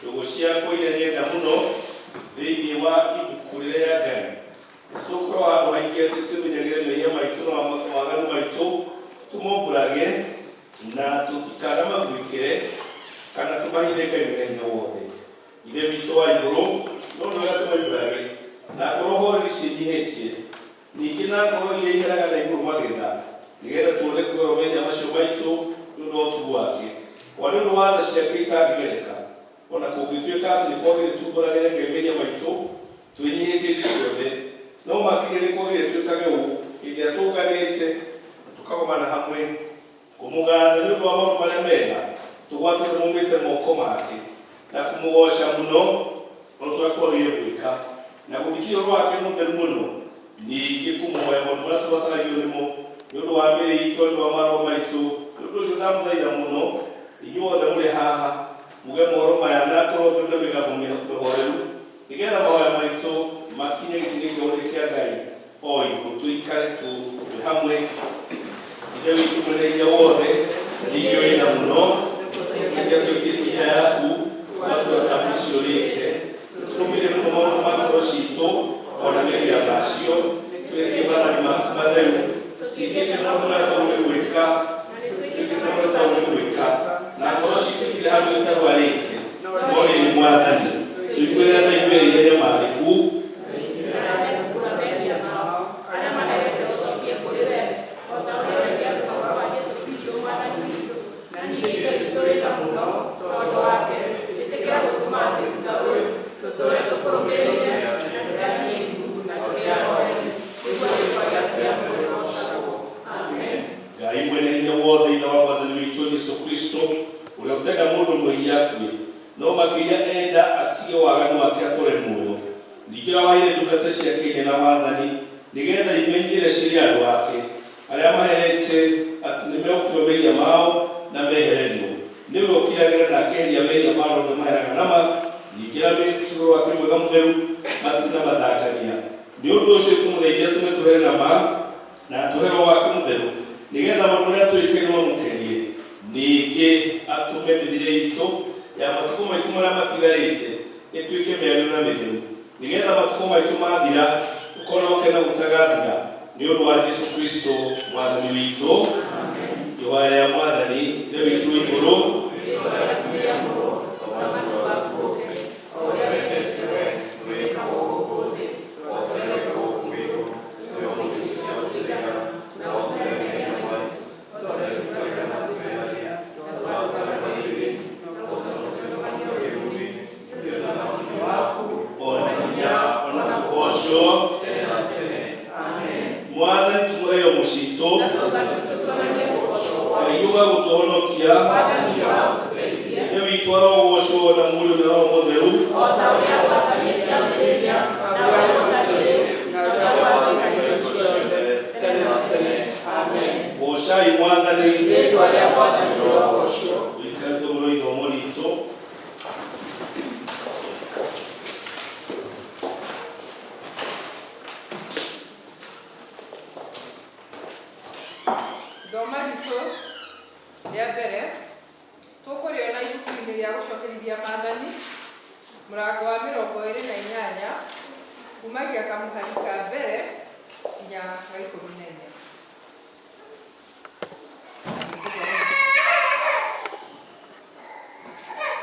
Ndũgũ ciakwa iria nyenda mũno thĩinĩ wa ibuku rĩrĩa rĩa Ngai. Nĩtũkorwo handũ haingĩ atĩ twĩmenyagĩre mehia maitũ na mawaganu maitũ, tũmombũrage na tũtikanamaguĩkĩre kana tũmahithe Ngai Mwene Hinya Wothe. Ithe witũ wa igũrũ, no nĩ wega tũmoimbũrage na ngoro horeri ciĩnyihĩtie, ningĩ na ngoro iria iheraga na igũrũ magetha, nĩgetha tuone kuoherwo mehia macio maitũ nĩ ũndũ wa ũtugi wake, o nĩ ũndũ wa tha ciake itangĩgereka. O na kũngĩtuĩka atĩ nĩ kwagĩrĩire tuumbũragĩre Ngai mehia maitũ twĩnyihĩtie hĩndĩ ciothe, no makĩria nĩ kwagĩrĩire twĩkage ũũ hĩndĩ ĩrĩa tũnganĩte na tũkagomana hamwe kũmũgatha nĩ ũndũ wa maũndũ marĩa mega tũgwatĩte maumĩte moko make, na kũmũgooca mũno o ta ũrĩa kwagĩrĩire gwĩka, na gũthikĩrĩria ũhoro wake mũtheru mũno, ningĩ kũmũhoya maũndũ marĩa tũbataragio nĩmo nĩ ũndũ wa mĩĩrĩ itũ, na nĩ ũndũ wa maroho maitũ. Nĩ ũndũ ũcio ndamũthaitha mũno, inyuothe mũrĩ haha, muge mohoro maya na ngoro theru na mĩgambo mĩhoreru, nĩgetha mahoya maitũ makinye gĩtĩ-inĩ kĩa ũnene kĩa Ngai o igũrũ, tũikare twĩ hamwe. Ithe witũ mwene hinya wothe, ningĩ wĩ tha mũno, tũkĩte twĩtie hinya yaku, ũgatũra thambi ciũrĩte. Tũrũmĩrĩre mũno maũndũ ma ngoro citũ, o na merirĩria macio, twĩtie maathani maku matheru, tũtigĩte maũndũ marĩa twagĩrĩirwo nĩ gwĩka, twĩkĩte maũndũ marĩa twagĩrĩirwo nĩ gwĩka, na ngoro citũ itirĩ handũ itarwarĩte. No rĩrĩ Mwathani, tũiguĩre tha ithuĩ ehia nyamarĩku, Ngai mwene hinya wothe, Ithe wa Mwathani witũ Jesu Kristo, ũrĩa ũtenda mũndũ mwĩhia akue, no makĩria enda atige waganu wake atũre muoyo. Ningĩ ũrĩa waheire ndungata ciake hinya na wathani, nĩgetha imenyere cirĩ andũ ake, arĩa maheete atĩ nĩmegũkirwo mehia mao na mehererio. Nĩwe ũkiragĩra na akeheria mehia ma andũ othe maheraga na ma, ningĩ na wĩtĩkio wake mwega mũtheru matirĩ na mathangania. Nĩ ũndũ ũcio tũmũthaithia atũme tũhere na ma, na atũhe Roho wake mũtheru, nĩgetha maũndũ marĩa twĩkĩte mamũkenie, ningĩ atũme mĩthiĩre itũ ya matukũ maitũ marĩa matigarĩte ĩtuĩke mĩagĩrĩru na mĩtheru, nĩgetha matukũ maitũ mathira tũkona gũkena gũtagathira, nĩ ũndũ wa Jesu Kristo Mwathani witũ. Ihoya rĩa Mwathani. Ithe witũ wĩ igũrũ, o na hinya o na kũgoocwo. Mwathani tũmũheyo mũcitũ Ngai ũgagũtũhonokia. Ithe witũ arogocwo na Mũriũ na Roho Mũtheru. Gocai Mwathani. Tũikare tũmũhe ithomo ritũ. Thoma ritũ rĩa mbere tũkũrĩona ibuku-inĩ rĩa gũcokerithia maathani mũrango wa 28 kumagia kamũhari ka mbere nginya ga 14.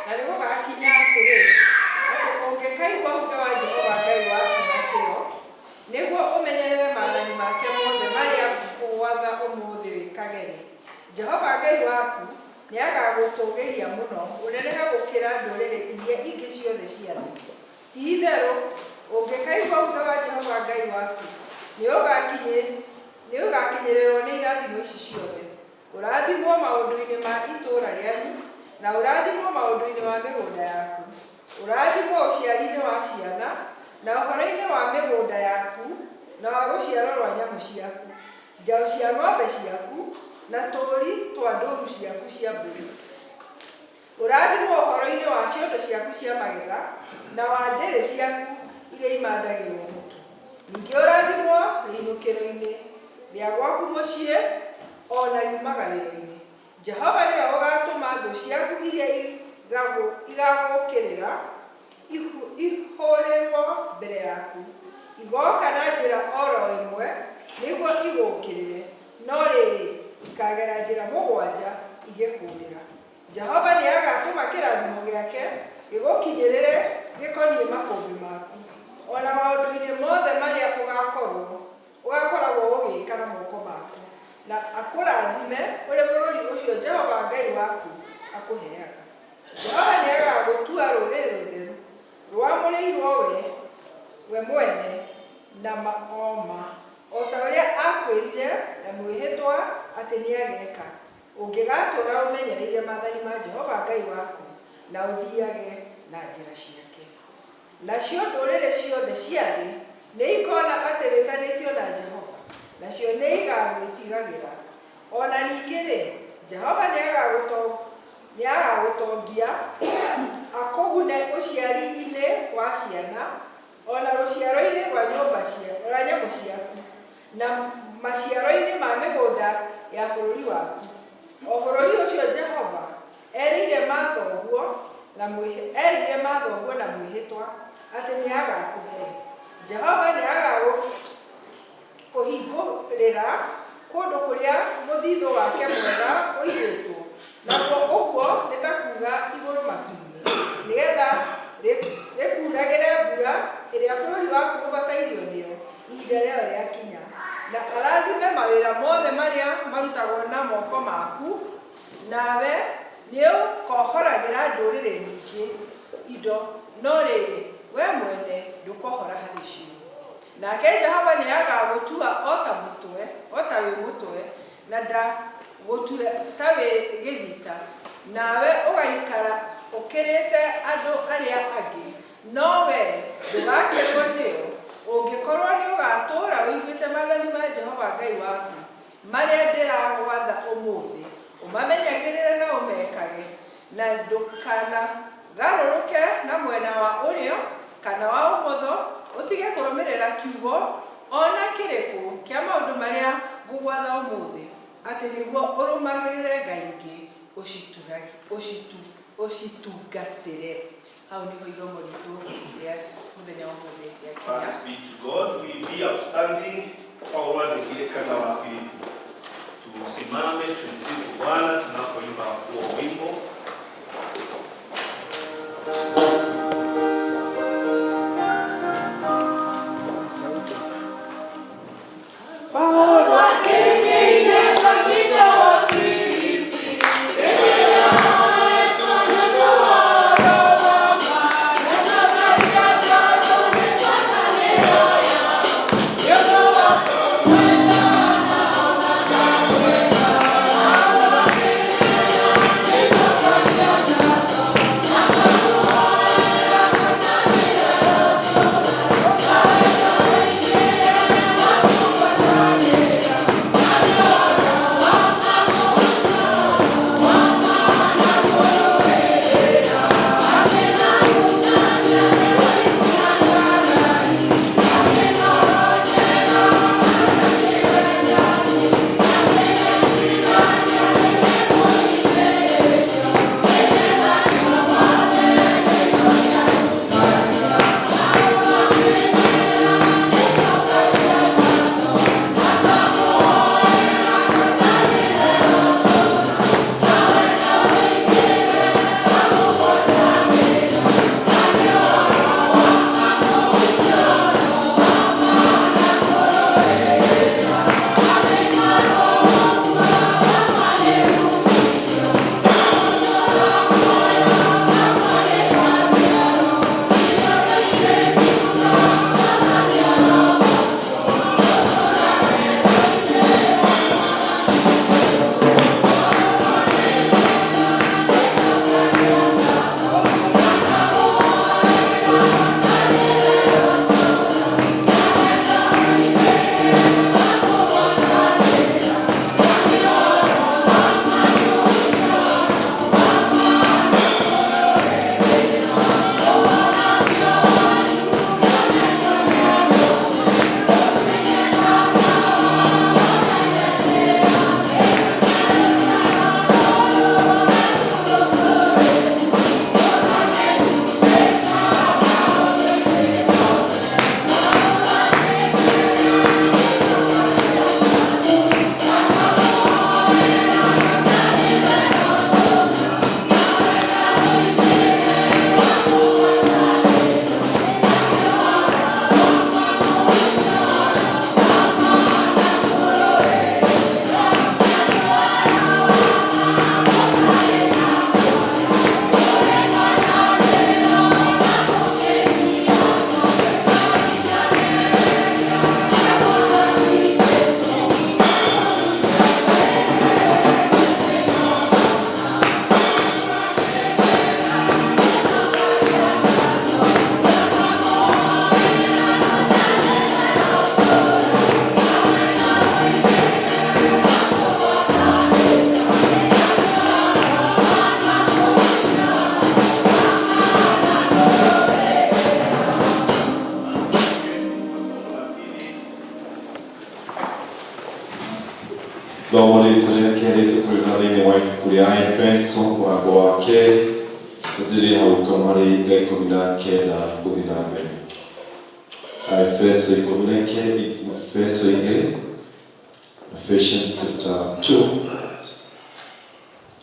Na nĩgũgakinya atĩrĩ, atĩ ũngĩkaigua uuge wa Jehova Ngai waku na kĩyo, nĩguo ũmenyerere maathani make mothe marĩa ngũgwatha ũmũthĩ wĩkage-rĩ, Jehova Ngai waku nĩagagũtũũgĩria mũno, ũnenehe gũkĩra ndũrĩrĩ iria ingĩ ciothe cia thĩ. Ti-itherũ, ũngĩkaigua uuge wa Jehova Ngai waku, nĩũgakinyĩrĩrũo nĩ irathimo ici ciothe. Ũrathimwo maũndũ-inĩ ma itũũra rĩanyu, na ũrathimwo maũndũ-inĩ ma mĩgũnda yaku. Ũrathimwo ũciari-inĩ wa ciana, na ũhoro-inĩ wa mĩgũnda yaku, na wa rũciaro rwa nyamũ ciaku, njaũ cia ng'ombe ciaku, na tũũri twa ndũũru ciaku cia mbũri. Ũrathimwo ũhoro-inĩ wa ciondo ciaku cia magetha, na wa ndĩrĩ ciaku iria imandagĩrũo mũtu. Ningĩ ũrathimwo rĩinũkĩro-inĩ rĩa gwaku mũciĩ, o na riumagarĩro-inĩ. Jehova nĩwe ũgatũma thũ ciaku iria Igagũũkĩrĩra ihũũrĩrwo mbere yaku. Igooka na njĩra oro ĩmwe nĩguo igũũkĩrĩre, no rĩrĩ, ikagera njĩra mũgwanja igĩkũũrĩra. Jehova nĩagatũma kĩrathimo gĩake gĩgũkinyĩrĩre gĩkoniĩ makũmbĩ maku, o na maũndũ-inĩ mothe marĩa ũgaakoragwo ũgĩĩka na moko maku, na akũrathime ũrĩ bũrũri ũcio Jehova Ngai waku akũheaga. Jehova nĩagagũtua rũrĩrĩ rũtheru, rwamũrĩirwo we mwene na ma o ma, o ta ũrĩa aakwĩrire na mwĩhĩtwa atĩ nĩageeka, ũngĩgaatũũra ũmenyereire maathani ma Jehova Ngai waku na ũthiiage na njĩra ciake. Nacio ndũrĩrĩ ciothe cia thĩ nĩikoona atĩ wĩtanĩtio na Jehova, nacio nĩigagwĩtigagĩra. O na ningĩ-rĩ, Jehova nĩagagũtongia, akũgune ũciari-inĩ wa ciana, o na rũciaro-inĩ rwa nyamũ ciaku, na maciaro-inĩ ma mĩgũnda ya bũrũri waku, o bũrũri ũcio Jehova erĩire mathoguo na mwĩhĩtwa atĩ nĩagakũhe. Jehova nĩagakũhingũrĩra kũndũ kũrĩa mũthithũ wake mwega ũigĩtwo, nakuo ũguo nĩ ta kuuga igũrũ matu-inĩ, nĩgeetha rĩkuuragĩre mbura ĩrĩa bũrũri waku ũbatairio nĩyo ihinda rĩayo rĩakinya, na arathime mawĩra mothe marĩa marutagwo na moko maku, nawe nĩũkohoragĩra ndũrĩrĩ nyingĩ indo, no rĩrĩ, wee mwene ndũkohora harĩ cio. Nake Jehova nĩagagũtua o ta wĩ mũtwe, na ndagũtue ta wĩ gĩthita, nawe ũgaikara ũkĩrĩte andũ arĩa angĩ, no wee ndũgakĩrwo nĩo, ũngĩkorwo nĩũgatũũra ũiguĩte maathani ma Jehova Ngai waku marĩa ndĩragwatha ũmũthĩ, ũmamenyagĩrĩre na ũmekage, na ndũkanagarũrũke na mwena wa ũrĩo kana wa ũmotho, ũtige kũrũmĩrĩra kiugo o na kĩrĩkũ kĩa maũndũ marĩa ngũgwatha ũmũthĩ, atĩ nĩguo ũrũmagĩrĩre ngai ingĩ ũcitungatĩre. Hau nĩho ithomo ritũ rĩa mũthenya wa ũmũthĩ rĩakinya. Thanks be to God. We be upstanding. Paulo andĩkire kana wa Filipi. Tusimame tumsifu Bwana tunapoimba huo wimbo. Ibuku rĩa Efeso mũrango wa kerĩ twanjĩrĩrie hau kamũhari ga 19 gũthiĩ na mbere. Efeso 19, Efeso 2, Ephesians chapter 2,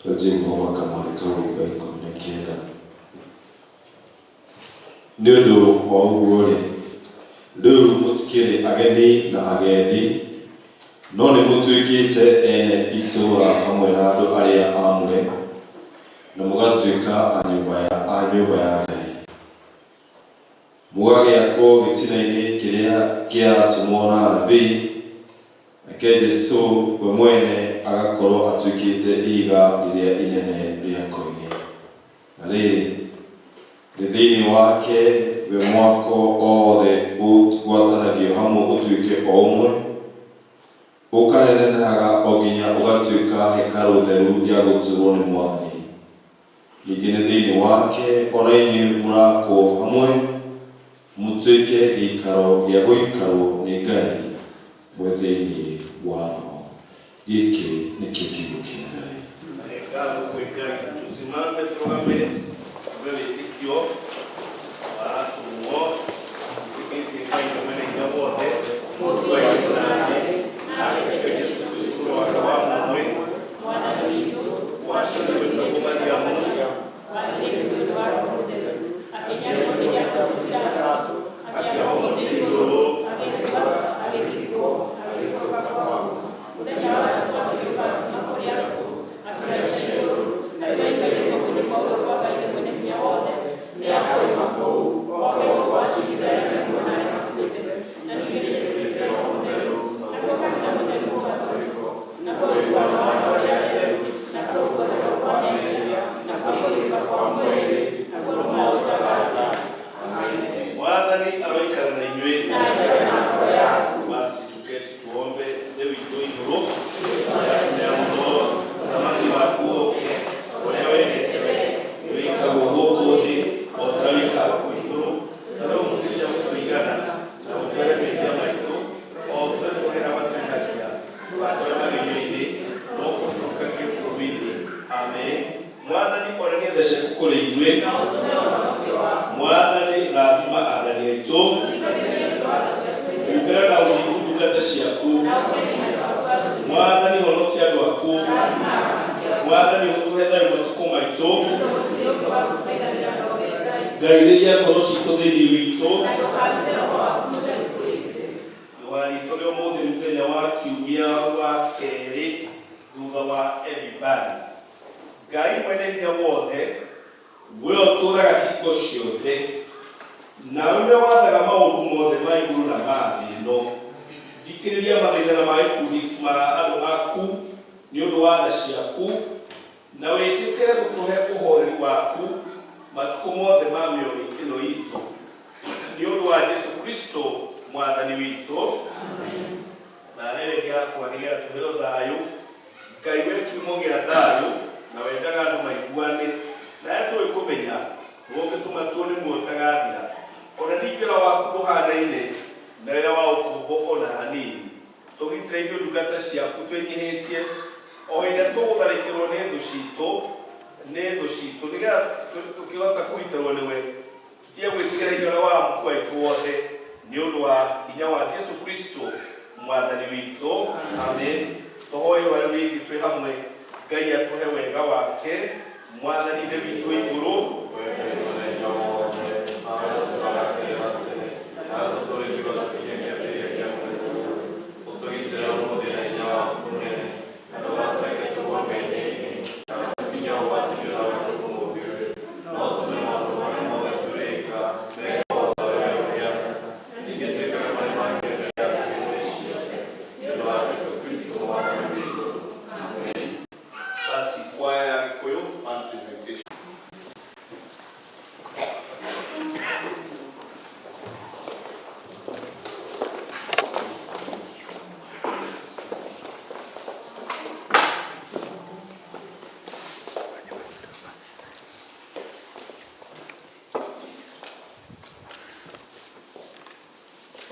twanjie gũthoma kamũhari kau ga 19. Nĩ ũndũ wa ũguo-rĩ, rĩu mũtikĩrĩ ageni na agendi, no nĩ mũtuĩkĩte ene itũũra hamwe na andũ arĩa aamũre, na mũgatuĩka a nyũmba ya Ngai, mũgagĩakwo gĩtina-inĩ kĩrĩa kĩa atũmwo na anabii, nake Jesũ we mwene agakorwo atuĩkĩte ihiga rĩrĩa inene rĩa koine. Na rĩrĩ, nĩ thĩinĩ wake we mwako o wothe ũgwatanagio hamwe ũtuĩke o ũmwe, ũkanenehaga o nginya ũgatuĩka hekarũ theru ya gũtũũrwo nĩ Mwathani. Ningĩ nĩ thĩinĩ wake o na inyuĩ mũrakwo hamwe mũtuĩke gĩikaro gĩa gũikarwo nĩ Ngai mwĩ thĩinĩ wa Roho. Gĩkĩ nĩkĩo kiugo kĩa Ngai. Ngatho kwĩ Ngai. Tusimame tũrũgame tuge wĩtĩkio wa atũmwo. Twĩtĩkĩtie Ngai we mwene hinya wothe, Mũũmbi wa igũrũ na thĩ, na agetĩkia Jesũ Kristũ mũrũ wake wa mũmwe, waciarirwo nĩ Mariamu, akĩambwo mũtĩ igũrũ, Mwathani aroikara na inyuĩ. Basi tuketi tuombe. Ithe witũ igũrũ, mũno ũthamaki waku ũke, ũrĩa wendete wĩkagwo gũkũ thĩ o ta wĩkagwo igũrũ. Tũhe ũmũthĩ cia gũtũigana, na ũtuohere mehia maitũ o ta ũrĩa tuohera matwĩhagia, ndũgatware magerio-inĩ, no ũtũhonokie ũũru-inĩ. Amen. Mwathani onania tha ciaku kũrĩ ithuĩ. Mwathani rathima athani aitũ, humbĩra na ũthingu ndungata ciaku. Mwathani honokia andũ aku. Mwathani ũtũhe thayũ matukũ maitũ. Ngai rĩria ngoro citũ thĩinĩ witũ. Warĩtwo rĩa ũmũthĩ nĩ mũthenya wa kiumia wa kerĩ thutha wa Ebibani. Ngai mwene hinya wothe, we ũtũũraga hingo ciothe, nawe nĩwe wathaga maũndũ mothe ma igũrũ na ma thĩ ĩno, thikĩrĩria mathaithana ma gĩkundi ma andũ aku nĩ ũndũ wa tha ciaku, na wĩtĩkĩre gũtũhe ũhoreri waku matukũ mothe ma mĩoyo ĩno itũ, nĩ ũndũ wa Jesu Kristo Mwathani witũ. Na rĩrĩ gĩakwa nĩ gĩatũheo thayũ. Ngai we kiumo gĩa thayũ na wendaga andũ maiguane, nawe tũĩ kũmenya nĩwe ũngĩtũma tuone muoyo ũtagathira. Ona ningĩ wĩra waku ndũhanaine na wĩra wa ũkombo ona hanini. Tũgitĩre ithuĩ ndungata ciaku twĩnyihĩtie o hĩndĩ ĩrĩa tũgũtharĩkĩrwo nĩ thũ citũ, nĩgetha tũkĩhota kũgitĩrwo nĩwe, tũtige gwĩtigĩra hinya ũrĩa wa mũkua witũ wothe, nĩ ũndũ wa hinya wa Jesu Kristo Mwathani witũ. Amen. Tũhoe ũrĩa rĩngĩ twĩ hamwe, Ngai atũhe wega wake. Mwathani Ithe witũ igũrũ, Wee mwene hinya wothe, nawe ũtũũraga tene na tene, na tũtũũrĩtie tũkinye kĩambĩrĩria kĩa mũthenya ũyũ. Ũtũgitĩre ũmũthĩ na hinya waku mũnene, na ndũgatũreke tũgwe mehia-inĩ, kana tũkinye ũgwati-inĩ ũrĩa wĩ ũmũthĩ ũyũ, no ũtũme maũndũ marĩa mothe tũrĩka mekwo o ta ũrĩa we ũrĩenda, ningĩ twĩkage marĩa magĩrĩire mbere yaku hĩndĩ ciothe, nĩ ũndũ wa Jesũ Kristo Mwathani witũ. Amen. Basi kwaya ya Gĩkũyũ, one presentation.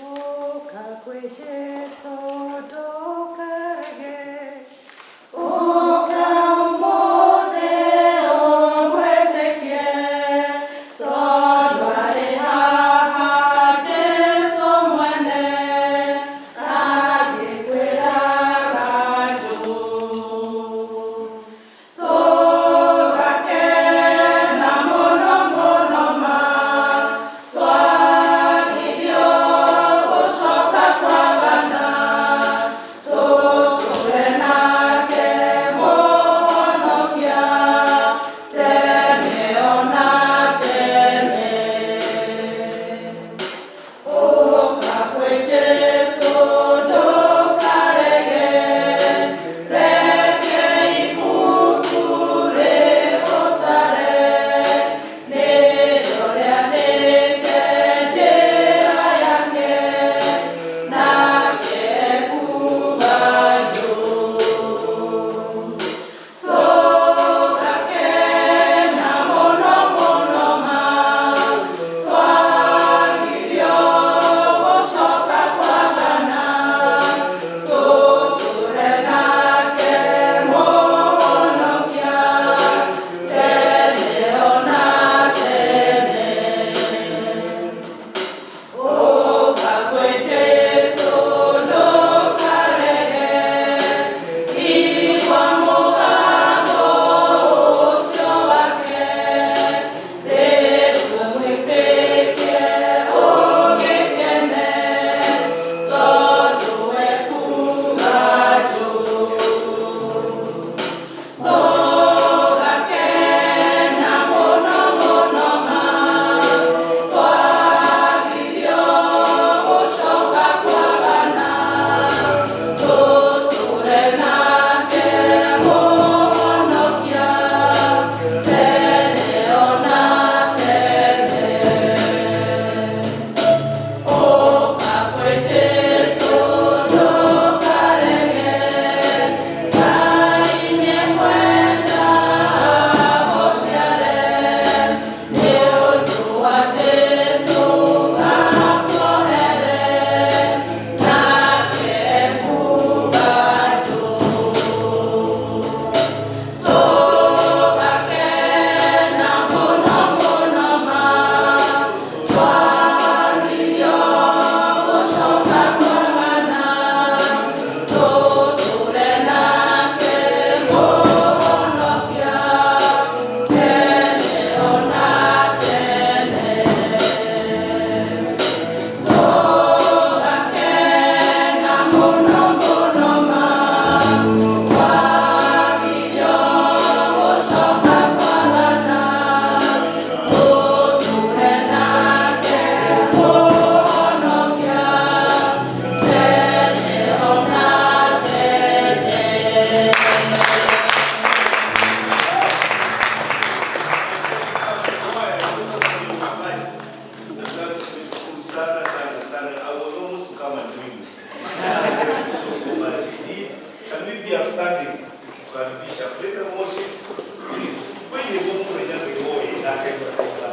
Ũka kwĩ Jesũ ndũkarege, ũka ũmũthĩ.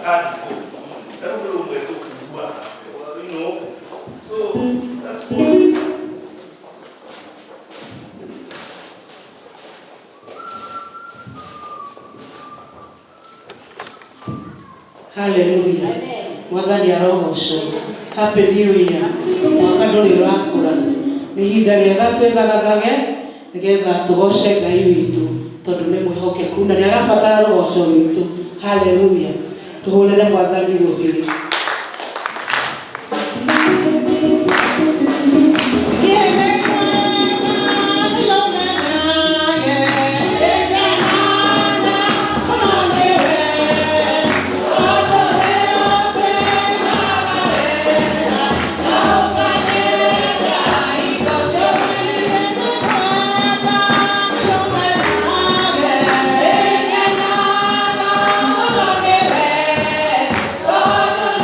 Kandi na rĩu nĩ rũmwe tũkuiguaga, so that's good. Haleluya. Mwathani arogocwo. Happy New Year. Mwaka ndũrĩ ũrakũra. Nĩ ihinda rĩega twĩthagathage nĩgetha tũgoce Ngai witũ tondũ nĩ mwĩhokeku na nĩ arabatara rũgoco rwitũ. Haleluya. Tũhũrĩre Mwathani rũhĩ. Oh,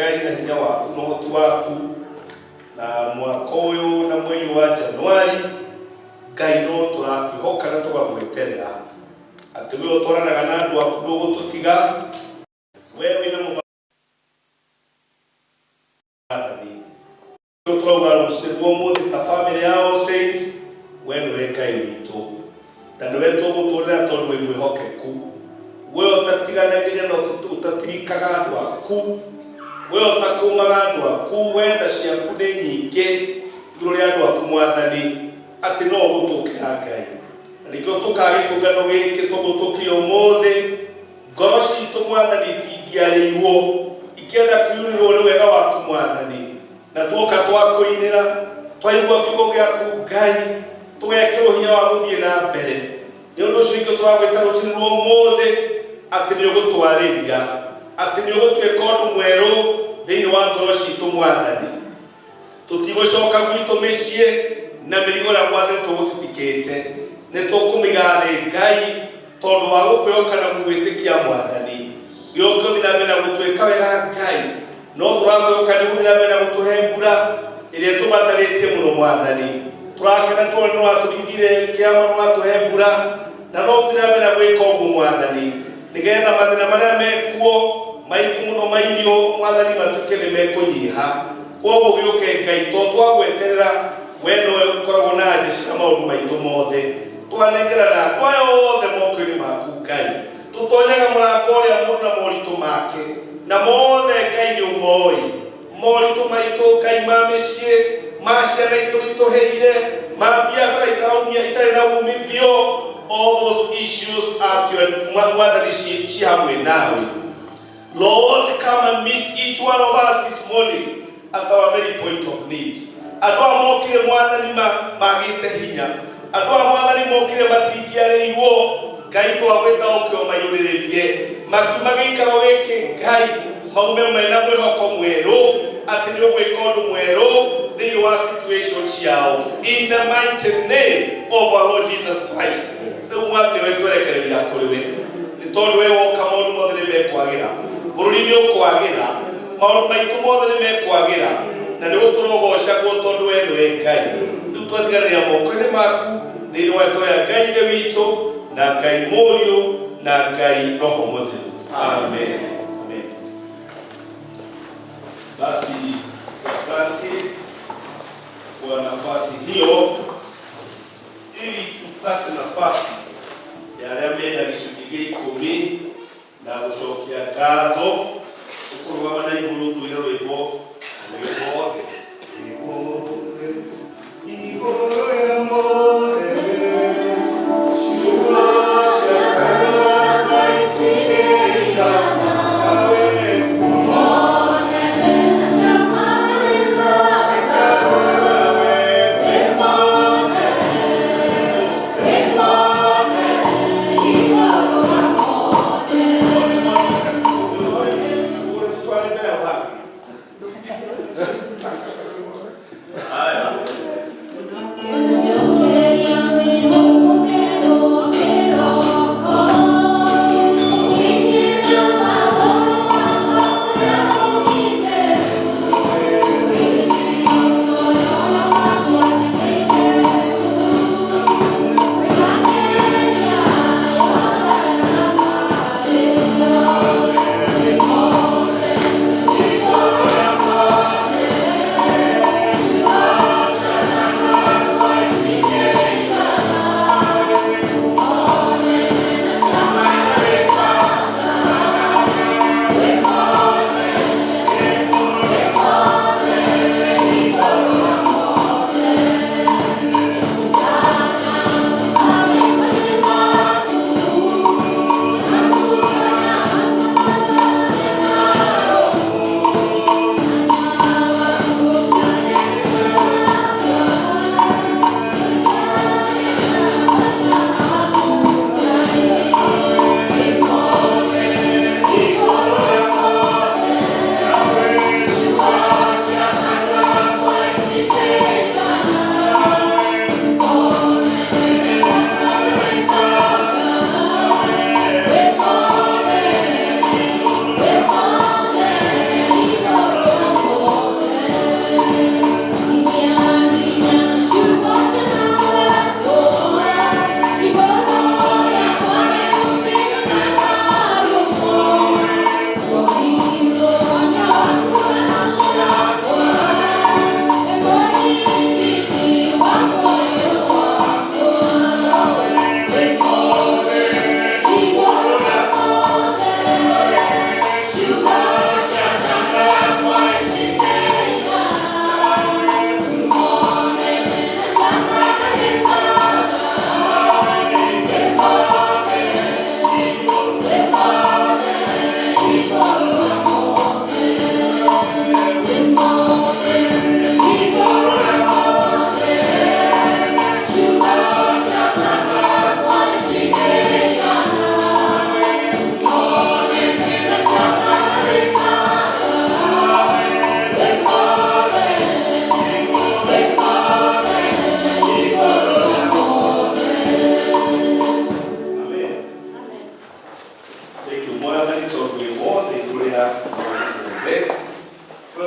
Ngai na hinya waku na ũhoti waku. Na mwaka ũyũ na mweri wa Januari, Ngai, no tũrakwĩhoka na tũgagweterera atĩ we ũtwaranaga na andũ aku, ndũgũtũtiga. We wĩna mũbathani. Tũrauga rũcinĩ rwa ũmũthĩ ta family ya All Saints, we nĩwe Ngai witũ na nĩwe tũgũtũrĩra tondũ wĩ mwĩhokeku. We ũtatiganagĩria na ũtatirikaga andũ aku, we ũtakũmaga andũ aku, we tha ciaku nĩ nyingĩ igũrũ rĩa andũ aku, Mwathani, atĩ no ũgũtũkĩra, Ngai. Na nĩkĩo tũkaga gĩtũngano gĩkĩ tũgũtũkire ũmũthĩ. Ngoro citũ, Mwathani, itingĩarĩirwo ikĩenda kũiyũrĩrwo nĩ wega waku, Mwathani. Na tuoka twakũinĩra, twaigua kiugo gĩaku, Ngai, tũgekĩrwo hinya wa gũthiĩ na mbere. Nĩ ũndũ ũcio ikĩo tũragwĩta rũcinĩ rwa ũmũthĩ atĩ nĩ ũgũtwarĩria, atĩ nĩ ũgũtuĩka ũndũ mwerũ thĩinĩ wa ngoro citũ, Mwathani. Tũtigũcoka gwitũ mĩciĩ na mĩrigo ĩrĩa, Mwathani, tũgũtitikĩte. Nĩ tũkũmĩiga thĩ, Ngai, tondũ wa gũkwĩhoka na gũgwĩtĩkia. Mwathani, gĩũke ũthiĩ na mbere na gũtwĩka wega. Ngai, no tũrakwĩhoka nĩ gũthiĩ na mbere na gũtũhe mbura ĩrĩa ĩtũbatarĩtie mũno. Mwathani, tũrakena tondũ nĩ watũringire kĩama, nĩ watũhe mbura, na no ũthiĩ na mbere na gwĩka ũguo, Mwathani, nĩgetha mathĩna marĩa mekuo maingĩ mũno ma irio, Mwathani, matuĩke nĩ mekũnyiha. Koguo gĩũke, Ngai, to twagweterera. We nowe ũkoragwo na anja cia maũndũ maitũ mothe. Twanengerana andũ aya othe moko-inĩ maku, Ngai. Tũtonyaga mũrango ũrĩa mũndũ na moritũ make na mothe, Ngai, nĩ ũmoĩ moritũ maitũ, Ngai, ma mĩciĩ, ma ciana itũritũhĩire, ma biacara itaraumia, itarĩ na umithio. All those issues at your, Mwathani, ci hamwe nawe. Lord, come and meet each one of us this morning at our very point of need. Andũ aya mokire, Mwathani, magĩte hinya. Andũ aya, Mwathani, mokire matingĩarĩirwo. Ngai, twagwĩta ũke ũmaiyũrĩrĩrie makiuma gĩikaro gĩkĩ. Ngai, maume mena mwĩhoko mwerũ atĩ nĩ ũgwĩka ũndũ mwerũ thĩinĩ wa situation ciao, in the mighty name of our Lord Jesus Christ. Rĩu, Mwathani, we twerekereria kũrĩ we, nĩ tondũ we woka maũndũ mothe nĩ mekwagĩra. Bũrũri nĩ ũkwagĩra, maũndũ maitũ mothe nĩ mekwagĩra, na nĩ gũtũrogocagwo tondũ we nĩwe Ngai. Rĩu twatiganĩria moko-inĩ maku thĩinĩ wa rĩtwa rĩa Ngai Ithe witũ na Ngai Mũriũ na Ngai Roho Mũtheru. Amen, amen. Basi asante kwa nafasi hiyo ili tupate nafasi ya arĩa mena gĩcunjĩ gĩa ikũmi na gũcokia ngatho. Tũkũrũgama na igũrũ tũine rwĩmbo rwĩmothe igũrũ rĩa mothe. Ciugo cia kanua itirĩigana.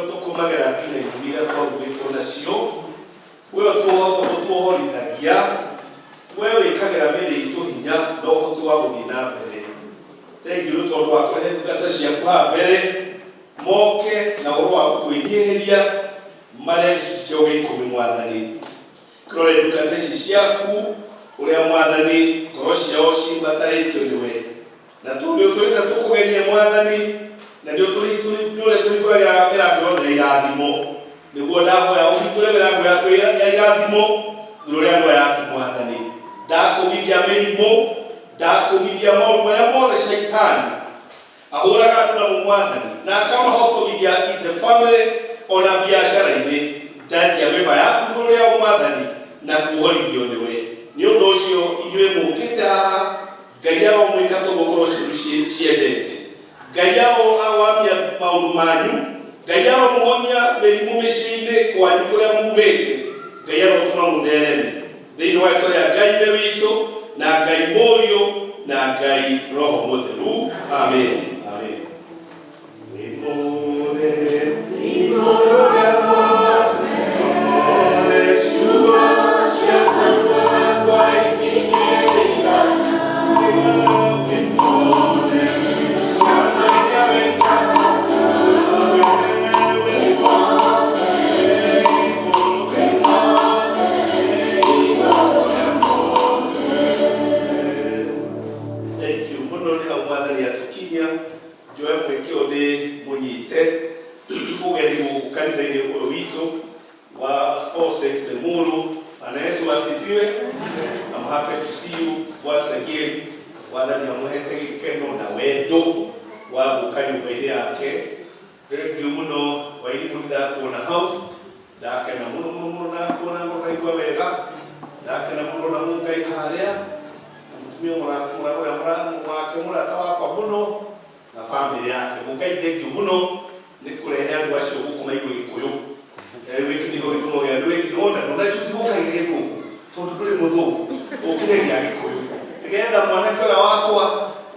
Ũtũkũmagĩra nginya itumi iria twarumĩtwo nacio, we ũtuohorithagia, we wĩkagĩra mĩĩrĩ itũ hinya na ũhoti wa gũthiĩ na mbere. Thengiũ nĩ tondũ wa kũrehe ndungata ciaku haha mbere moke na ũhoro wa kwĩnyihĩria marĩa gĩcunjĩ kĩao gĩa ikũmi. Mwathani, kĩrore ndungata ici ciaku ũrĩa, Mwathani, ngoro ciao cimbatarĩtio nĩwe, na tondũ nĩ ũtũrĩte tũkũgerie, Mwathani, na nĩ ũrĩa tũhingũragĩra mĩrango yothe ya irathimo, nĩguo ndahoya ũhingũre mĩrango yaku ya irathimo igũrũ rĩa ngoro yaku. Mwathani, ndakũmithia mĩrimũ, ndakũmithia maũndũ marĩa mothe Shaitani ahũraga andũ namo, Mwathani, na akamahotomithia in the family ona biacara-inĩ. Ndatia mĩba yaku igũrũ rĩao, Mwathani, na kuohorithio nĩwe. Nĩ ũndũ ũcio, inyuĩ mũkĩte haha, Ngai aromwĩka tondũ ngoro cianyu ciendete. Ngai aroamia maũndũ manyu. Ngai aromũhonia mĩrimũ mĩciĩ-inĩ kwanyu kũrĩa mumĩte. Ngai arotũma mũthereme thĩinĩ wa rĩtwa rĩa Ngai Ithe witũ na Ngai Mũriũ na Ngai Roho Mũtheru. Amen, amen. Wĩ mũtheru igũrũ rĩa mothe, ciugo cia kanua gakwa itingĩigana. Wĩ mũtheru, ciama iria wĩkaga, wĩ mũtheru igũrũ rĩa mothe. Thank you mũno. Nĩ hau Mwathani atũkinyia. Njoe mweke ũyũ ndĩ mũnyite ũgeni gũkũ kanitha-inĩ ũyũ witũ wa All Saints Limuru. Bwana Yesu asifiwe. I'm happy to see you once again. Mwathani amũhete gĩkeno na wendo wa gũka nyũmba-inĩ yake. Thengiũ mũno, Wairimũ, nĩ ndakuona hau, ndakena mũno mũno mũno, ndakuona ngo ndaigua wega, ndakena mũno na Mũngai harĩa na mũtumia ũrĩa wake, mũrata wakwa mũno, na famĩlĩ yake. Mũngai, thengiũ mũno nĩ kũrehe andũ acio gũkũ maigue Gĩkũyũ. Rĩu gĩkĩ nĩkĩo gĩtũma gĩa andũ wĩkire ona ndũnachuzi gũkagia Gĩthũngũ tondũ ndũrĩ mũthũngũ, ũkire gĩa Gĩkũyũ nĩgetha mwanake ũrĩa wakwa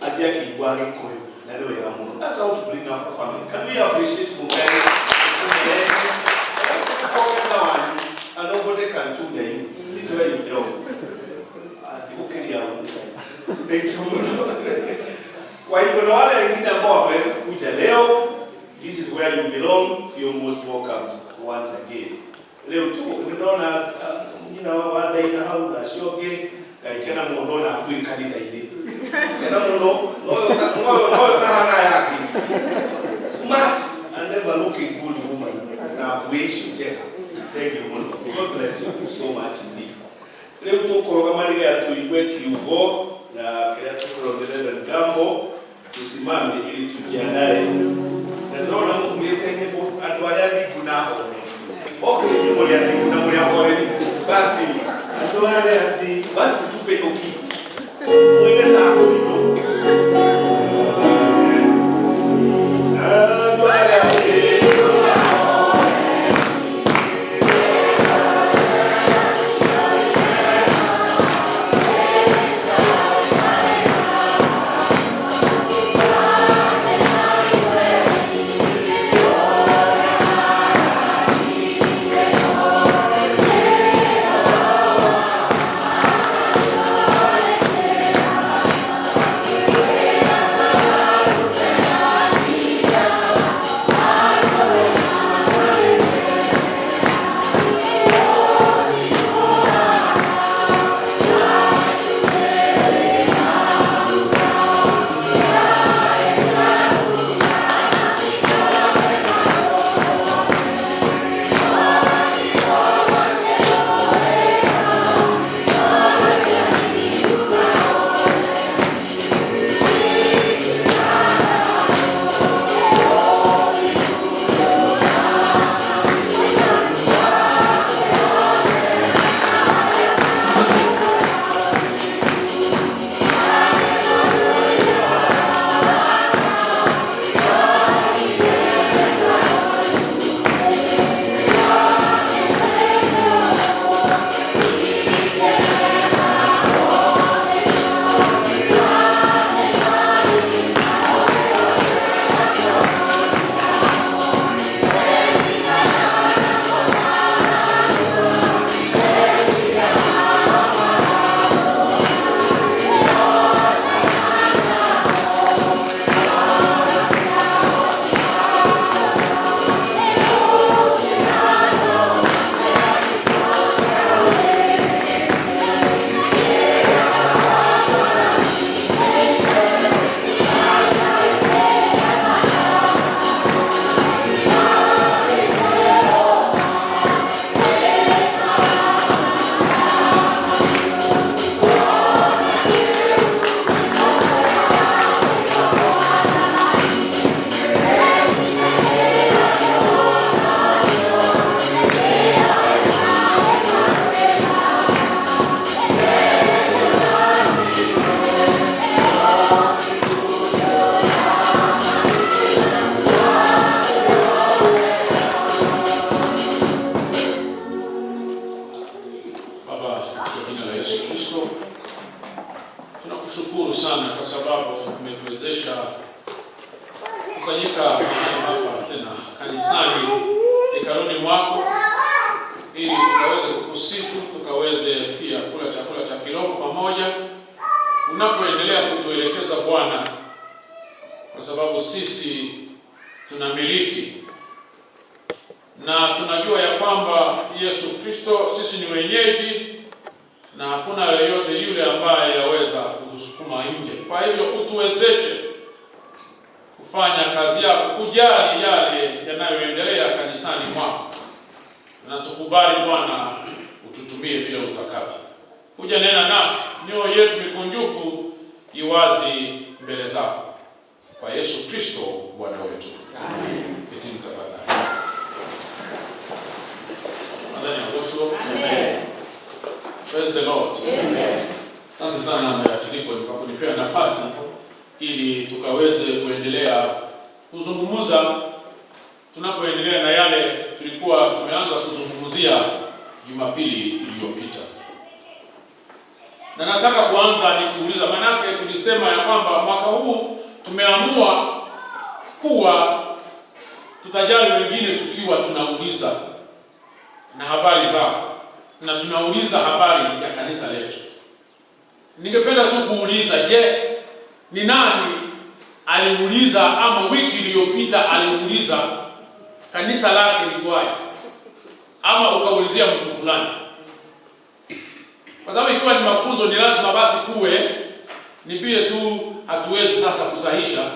athiĩ akĩigua Gĩkũyũ, na nĩ wega mũno. That's how to bring up a family. Can we appreciate Mũngai? Kũgetha wanyu, and nobody can tunya you. This is where you belong. Ndigũkĩria Mũngai. Thank you mũno. Kwa hivyo na wale wengine ambao wameweza kuja leo, this is where you belong. Feel most welcome once again. Leo tu nĩndona nyina wa Daina hau na acio angĩ. Ngai, kena mũno ndona ngui kanitha-inĩ, kena mũno noyo tahana yake, smart and ever looking good woman na ngui icio njega. Thank you mũno. God bless you so much indeed. Rĩu tũkũrũgama nĩgetha tũigue kiugo na kĩrĩa tũkũrũmĩrĩra Ngambo. Tusimame ili tujiandae, na ndĩrona mũkuĩte nyĩmbo andũ arĩa thingu na ahoreri. Okay, inyuĩ mũrĩ athingu na mũrĩ ahoreri, basi andũ arĩa thingu, basi tupe hiyo key mwĩre ta kũinũ andũ arĩa thingu na ahoreri. sababu sisi tunamiliki na tunajua ya kwamba Yesu Kristo sisi ni wenyeji na hakuna yeyote yule ambaye yaweza kutusukuma nje. Kwa hivyo utuwezeshe kufanya kazi yako, kujali yale yanayoendelea kanisani mwako, na tukubali Bwana ututumie vile utakavyo. Kuja nena nasi, mioyo yetu mikunjufu iwazi mbele zako, kwa Yesu Kristo Bwana wetu. Amen. Ketini tafadhali. Nadhani ya Amen. Praise the Lord. Asante sana Mwachiliko kwa kunipea nafasi ili tukaweze kuendelea kuzungumza tunapoendelea na yale tulikuwa tumeanza kuzungumzia Jumapili iliyopita. Na nataka kuanza nikiuliza, manake tulisema ya kwamba mwaka huu tumeamua kuwa tutajali wengine tukiwa tunauliza na habari zao na tunauliza habari ya kanisa letu. Ningependa tu kuuliza, je, ni nani aliuliza ama wiki iliyopita aliuliza kanisa lake likoaje, ama ukaulizia mtu fulani? Kwa sababu ikiwa ni mafunzo ni lazima basi kuwe ni vile tu, hatuwezi sasa kusahisha,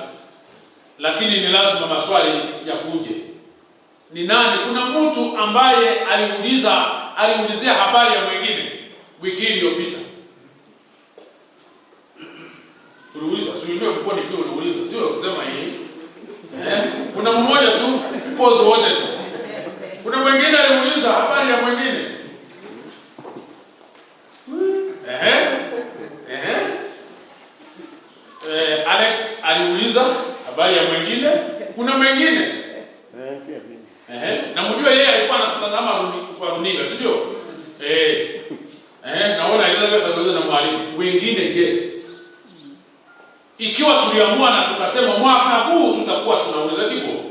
lakini ni lazima maswali ya kuje. Ni nani? Kuna mtu ambaye aliulizia habari ya mwingine wiki iliyopita? Uliuliza, si ndio? Kwa nini uliuliza? Sio kusema hii. Kuna mmoja tu pause wote. Kuna mwingine aliuliza habari ya mwingine. Ehe. Ehe. Alex aliuliza habari ya mwingine. Kuna mwingine? Ehe. Na mjue yeye alikuwa anatutazama kwa runinga, si ndio? Eh. Naona Elizabeth aliuliza na mwalimu. Wengine je? Ikiwa tuliamua na tukasema mwaka huu tutakuwa tunauliza tipo,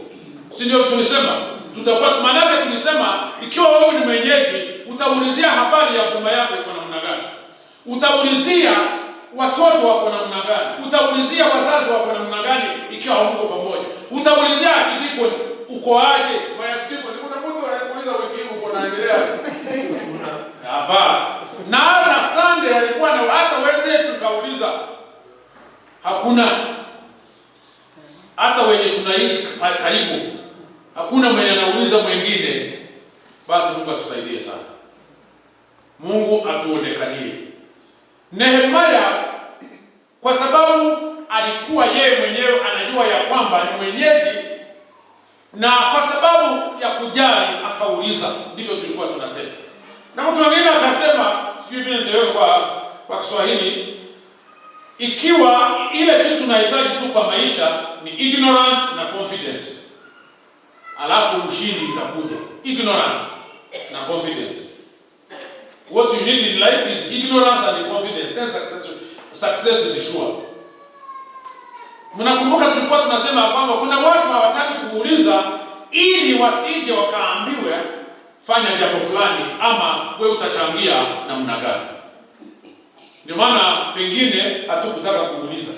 si ndio? Tulisema tutakuwa, maanake tulisema ikiwa wewe ni mwenyeji utaulizia habari ya boma yako iko namna gani, utaulizia watoto wako namna gani, utaulizia wazazi wako namna gani ikiwa hamko pamoja, utaulizia archdeacon uko aje. Archdeacon, kuna mtu anakuuliza wiki hii uko naendelea? Basi na hata Sunday alikuwa na hata wenzetu tukauliza hakuna hata wenye tunaishi karibu, hakuna mwenye anauliza mwingine. Basi Mungu atusaidie sana, Mungu atuonekanie. Nehemia kwa sababu alikuwa yeye mwenyewe anajua ya kwamba ni mwenyeji, na kwa sababu ya kujali akauliza. Ndivyo tulikuwa tunasema, na mtu mwingine akasema, sijui vile nitaweka kwa Kiswahili, ikiwa ile kitu tunahitaji tu kwa maisha ni ignorance na confidence, alafu ushindi itakuja. Ignorance na confidence. What you need in life is ignorance and confidence, then success is sure. Mnakumbuka tulikuwa tunasema kwamba kuna watu hawataki kuuliza ili wasije wakaambiwe fanya jambo fulani ama wewe utachangia namna gani. Ndio maana pengine hatukutaka kuuliza,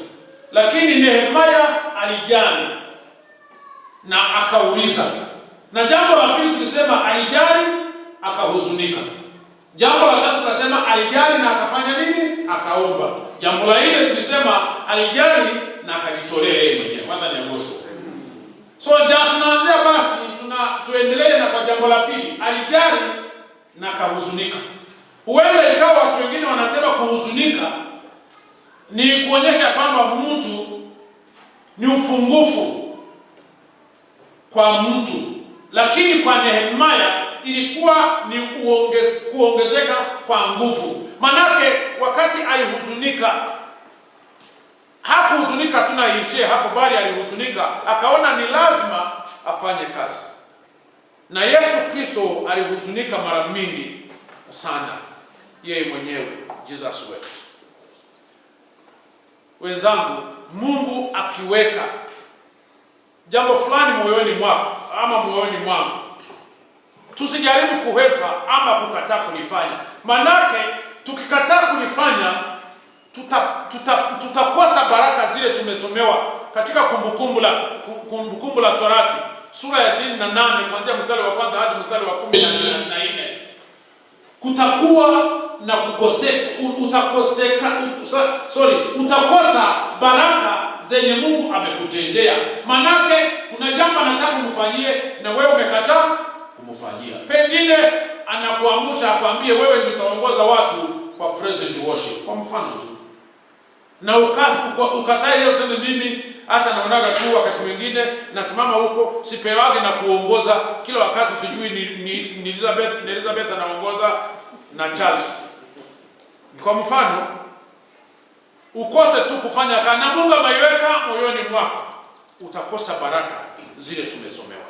lakini Nehemia alijali na akauliza. Na jambo la pili tulisema alijali akahuzunika. Jambo la tatu tukasema alijali na akafanya nini? Akaomba. Jambo la nne tulisema alijali na akajitolea yeye mwenyewe. Kwanza ni mwisho. So tunaanzia basi tuendelee na kwa jambo la pili, alijali na akahuzunika. Huenda ikawa watu wengine wanasema kuhuzunika ni kuonyesha kwamba mtu ni upungufu kwa mtu, lakini kwa Nehemia ilikuwa ni kuongezeka kwa nguvu. Manake wakati alihuzunika, hakuhuzunika tu na iishie hapo, bali alihuzunika akaona ni lazima afanye kazi. Na Yesu Kristo alihuzunika mara mingi sana, yeye mwenyewe Jesus wept. Wenzangu, Mungu akiweka jambo fulani moyoni mwako ama moyoni mwangu, tusijaribu kuhepa ama kukataa kulifanya. Manake tukikataa kulifanya tutakosa baraka zile tumesomewa katika Kumbukumbu la Torati sura ya 28 kuanzia mstari wa kwanza hadi mstari wa 14, kutakuwa na kukoseka, utakoseka, sorry, utakosa baraka zenye Mungu amekutendea. Manake kuna jambo anataka kumfanyie na wewe umekataa kumfanyia. Pengine anakuamsha akwambie wewe ndio utaongoza watu kwa praise and worship, kwa mfano tu, na ukatae hiyo, useme mimi hata naonaga tu wakati mwingine nasimama huko sipewage na kuongoza kila wakati, sijui ni Elizabeth anaongoza na Charles. Kwa mfano, ukose tu kufanya kazi na Mungu ameiweka moyoni mwako, utakosa baraka zile tumesomewa.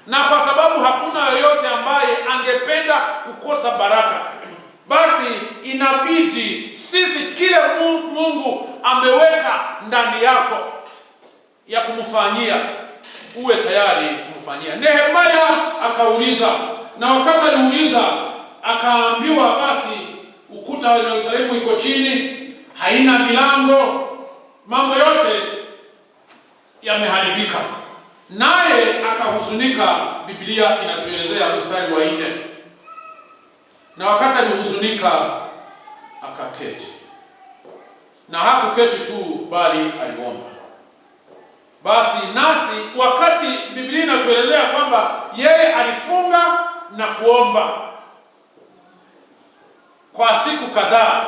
Na kwa sababu hakuna yoyote ambaye angependa kukosa baraka, basi inabidi sisi kile Mungu ameweka ndani yako ya kumfanyia uwe tayari kumfanyia. Nehemia akauliza, na wakati aliuliza akaambiwa, basi ukuta wa Yerusalemu iko chini, haina milango, mambo yote yameharibika. Naye akahuzunika. Biblia inatuelezea mstari wa 4, na wakati alihuzunika akaketi, na hakuketi tu, bali aliomba. Basi nasi wakati Biblia inatuelezea kwamba yeye alifunga na kuomba kwa siku kadhaa,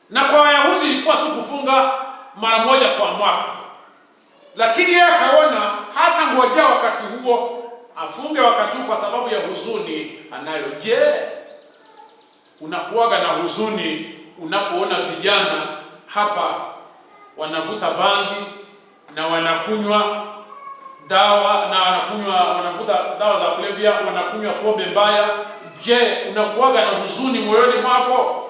na kwa Wayahudi ilikuwa tu kufunga mara moja kwa mwaka, lakini yeye akaona hata ngojea wakati huo afunge wakati huo kwa sababu ya huzuni anayo. Je, unakuwaga na huzuni unapoona vijana hapa wanavuta bangi na wanakunywa dawa na wanavuta dawa za kulevya, wanakunywa pombe mbaya? Je, unakuwaga na huzuni moyoni mwako?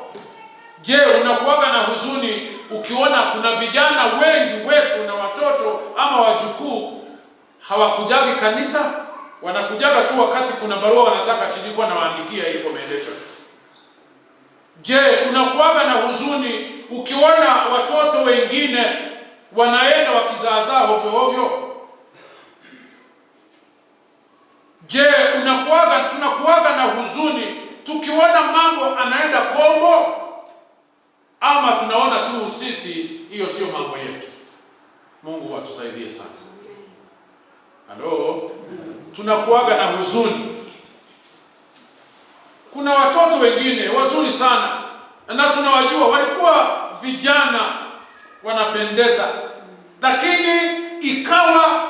Je, unakuwaga na huzuni ukiona kuna vijana wengi wetu na watoto ama wajukuu hawakujagi kanisa, wanakujaga tu wakati kuna barua wanataka chilikuwa nawaandikia ili commendation? Je, unakuwaga na huzuni ukiona watoto wengine wanaenda wakizaazaa hovyo hovyo? Je, tunakuwaga na huzuni tukiona mambo anaenda kombo, ama tunaona tu sisi hiyo sio mambo yetu? Mungu atusaidie sana. Halo, tunakuwaga na huzuni. Kuna watoto wengine wazuri sana na tunawajua, walikuwa vijana wanapendeza, lakini ikawa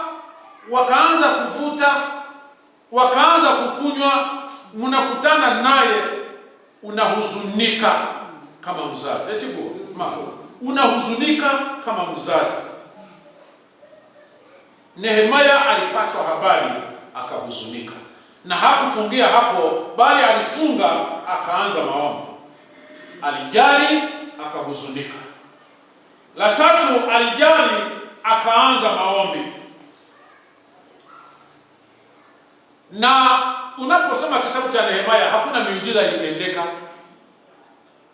wakaanza kuvuta, wakaanza kukunywa. Mnakutana naye unahuzunika kama mzazi, eti ma unahuzunika kama mzazi. Nehemia alipashwa habari akahuzunika, na hakufungia hapo, bali alifunga akaanza maombi. Alijali akahuzunika. La tatu, alijali akaanza maombi. Na unaposoma kitabu cha Nehemia hakuna miujiza ilitendeka,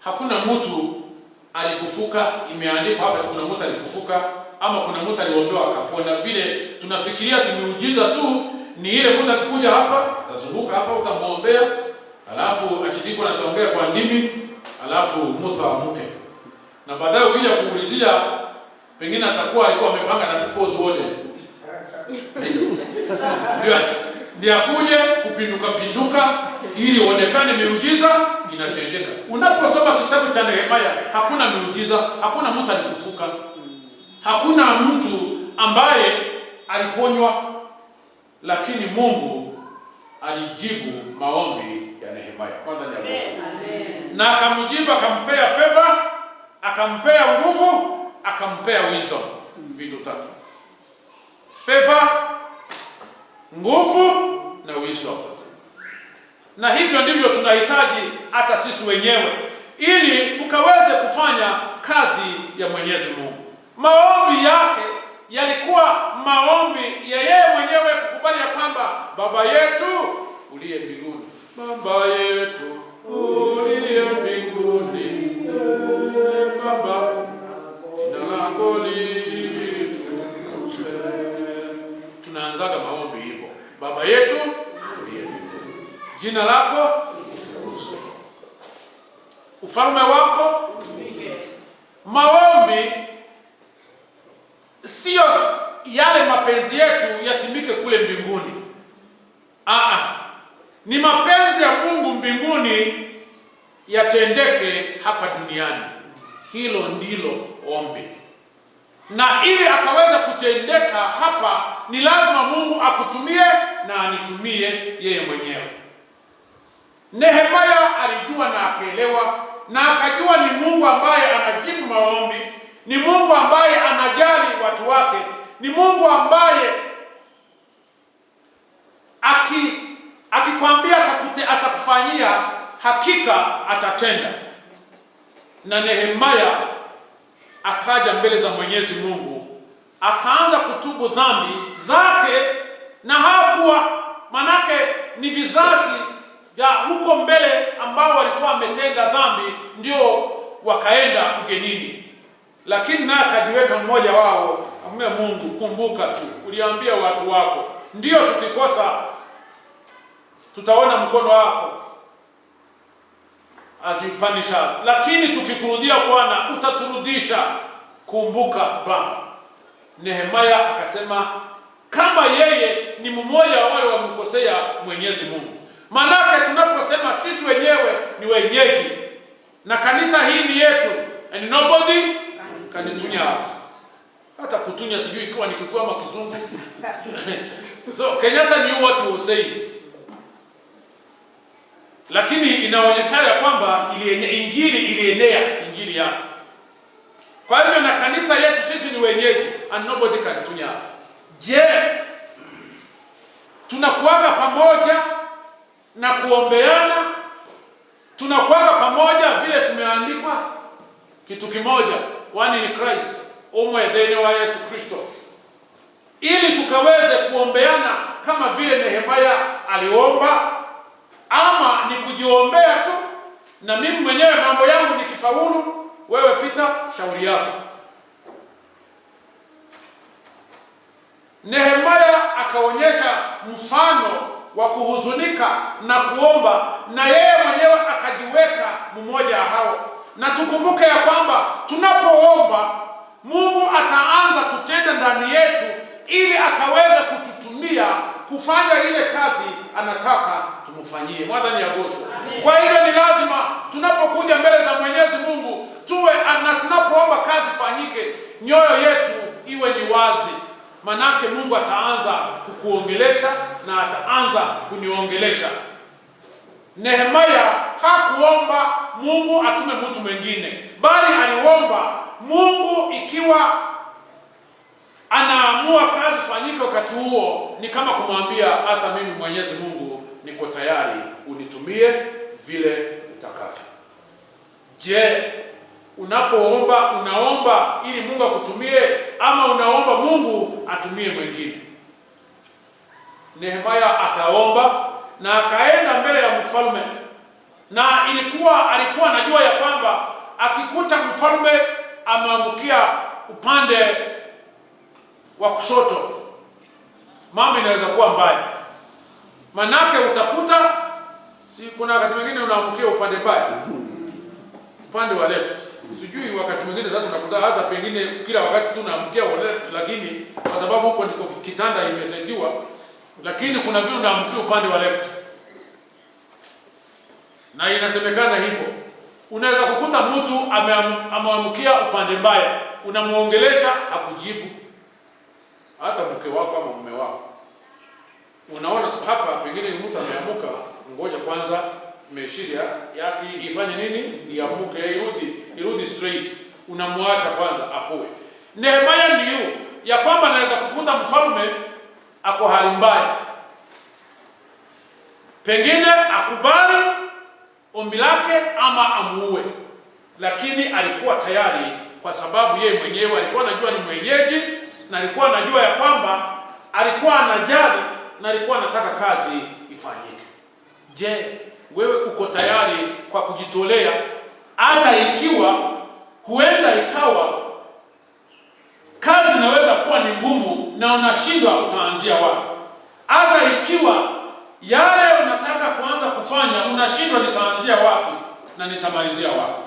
hakuna mtu alifufuka. Imeandikwa hapa kuna mtu alifufuka ama kuna mtu aliombewa akapona. Vile tunafikiria miujiza tu ni ile mtu akikuja hapa atazunguka hapa, utamwombea, alafu achidikwa na ataongea kwa ndimi, alafu mtu aamuke, na baadaye ukija kuulizia, pengine atakuwa alikuwa amepanga na tupose wote ndio akuje kupinduka pinduka ili uonekane miujiza inatendeka. Unaposoma kitabu cha Nehemia hakuna miujiza, hakuna mtu alifufuka, hakuna mtu ambaye aliponywa, lakini Mungu alijibu maombi ya Nehemia. Kwanza ni na akamjibu, akampea favor, akampea nguvu, akampea wisdom. Vitu tatu: favor, nguvu na wisdom. Na hivyo ndivyo tunahitaji hata sisi wenyewe ili tukaweze kufanya kazi ya Mwenyezi Mungu. Maombi yake yalikuwa maombi ya yeye mwenyewe kukubali ya kwamba Baba yetu uliye mbinguni, Baba yetu uliye mbinguni, Baba, jina lako li Jina lako litukuzwe, ufalme wako. Maombi siyo yale mapenzi yetu yatimike kule mbinguni. Aa, ni mapenzi ya Mungu mbinguni yatendeke hapa duniani. Hilo ndilo ombi, na ili akaweza kutendeka hapa ni lazima Mungu akutumie na anitumie yeye mwenyewe. Nehemia alijua na akaelewa na akajua ni Mungu ambaye anajibu maombi, ni Mungu ambaye anajali watu wake, ni Mungu ambaye akikwambia atakufanyia, hakika atatenda. Na Nehemia akaja mbele za Mwenyezi Mungu akaanza kutubu dhambi zake, na hakuwa manake ni vizazi vya huko mbele ambao walikuwa wametenda dhambi ndio wakaenda ugenini, lakini naye akajiweka mmoja wao, amwambia Mungu, kumbuka tu uliambia watu wako, ndio tukikosa tutaona mkono wako as you punish us, lakini tukikurudia Bwana utaturudisha. Kumbuka Baba. Nehemia akasema kama yeye ni mmoja wa wale wamkosea Mwenyezi Mungu. Manake tunaposema sisi wenyewe ni wenyeji na kanisa hii ni yetu, and nobody can tunya us. Hata kutunya sijui ikiwa ni Kikuyu ama Kizungu. So Kenyatta knew what he was saying, lakini inaonyesha ya kwamba injili ilienea, injili yake. Kwa hivyo na kanisa yetu sisi ni wenyeji and nobody can tunya us. Je, tunakuwaga pamoja na kuombeana? Tunakuwaga pamoja vile tumeandikwa kitu kimoja, one in Christ, umwe thĩinĩ wa Yesu Kristo, ili tukaweze kuombeana kama vile Nehemia aliomba, ama ni kujiombea tu na mimi mwenyewe mambo yangu nikifaulu, wewe pita, shauri yako. Nehemia akaonyesha mfano wa kuhuzunika na kuomba, na yeye mwenyewe akajiweka mmoja wa hao. Na tukumbuke ya kwamba tunapoomba Mungu ataanza kutenda ndani yetu ili akaweze kututumia kufanya ile kazi anataka tumfanyie. Mwathani agocwo. Kwa hivyo ni lazima tunapokuja mbele za Mwenyezi Mungu tuwe na tunapoomba kazi fanyike, nyoyo yetu iwe ni wazi, manake Mungu ataanza kukuongelesha na ataanza kuniongelesha. Nehemia hakuomba Mungu atume mtu mwingine, bali aliomba Mungu ikiwa anaamua kazi fanyike wakati huo, ni kama kumwambia hata mimi Mwenyezi Mungu niko tayari, unitumie vile utakavyo. Je, unapoomba unaomba ili Mungu akutumie ama unaomba Mungu atumie mwingine? Nehemia akaomba na akaenda mbele ya mfalme, na alikuwa anajua ya kwamba akikuta mfalme ameangukia upande wa kushoto, mambo inaweza kuwa mbaya. Manake utakuta si kuna wakati mwingine unaangukia upande mbaya, upande wa left. Sijui wakati mwingine sasa unakuta hata pengine kila wakati tu unaamkia wa left, lakini kwa sababu huko ndiko kitanda imesaidiwa, lakini kuna vile unaamkia upande wa left, na inasemekana hivyo. Unaweza kukuta mtu ameamkia upande mbaya, unamuongelesha hakujibu, hata mke wako ama mume wako. Unaona tu hapa pengine mtu ameamuka, ngoja kwanza meshiria yake ifanye nini, iamuke, irudi straight. Unamwacha kwanza apoe. Nehemia knew ya kwamba anaweza kukuta mfalme ako hali mbaya, pengine akubali ombi lake ama amuue, lakini alikuwa tayari kwa sababu yeye mwenyewe alikuwa anajua ni mwenyeji, na alikuwa anajua ya kwamba alikuwa anajali na alikuwa anataka kazi ifanyike. Je, wewe uko tayari kwa kujitolea hata ikiwa huenda ikawa kazi inaweza kuwa ni ngumu na unashindwa utaanzia wapi? Hata ikiwa yale unataka kuanza kufanya kufanya, unashindwa nitaanzia wapi na nitamalizia wapi.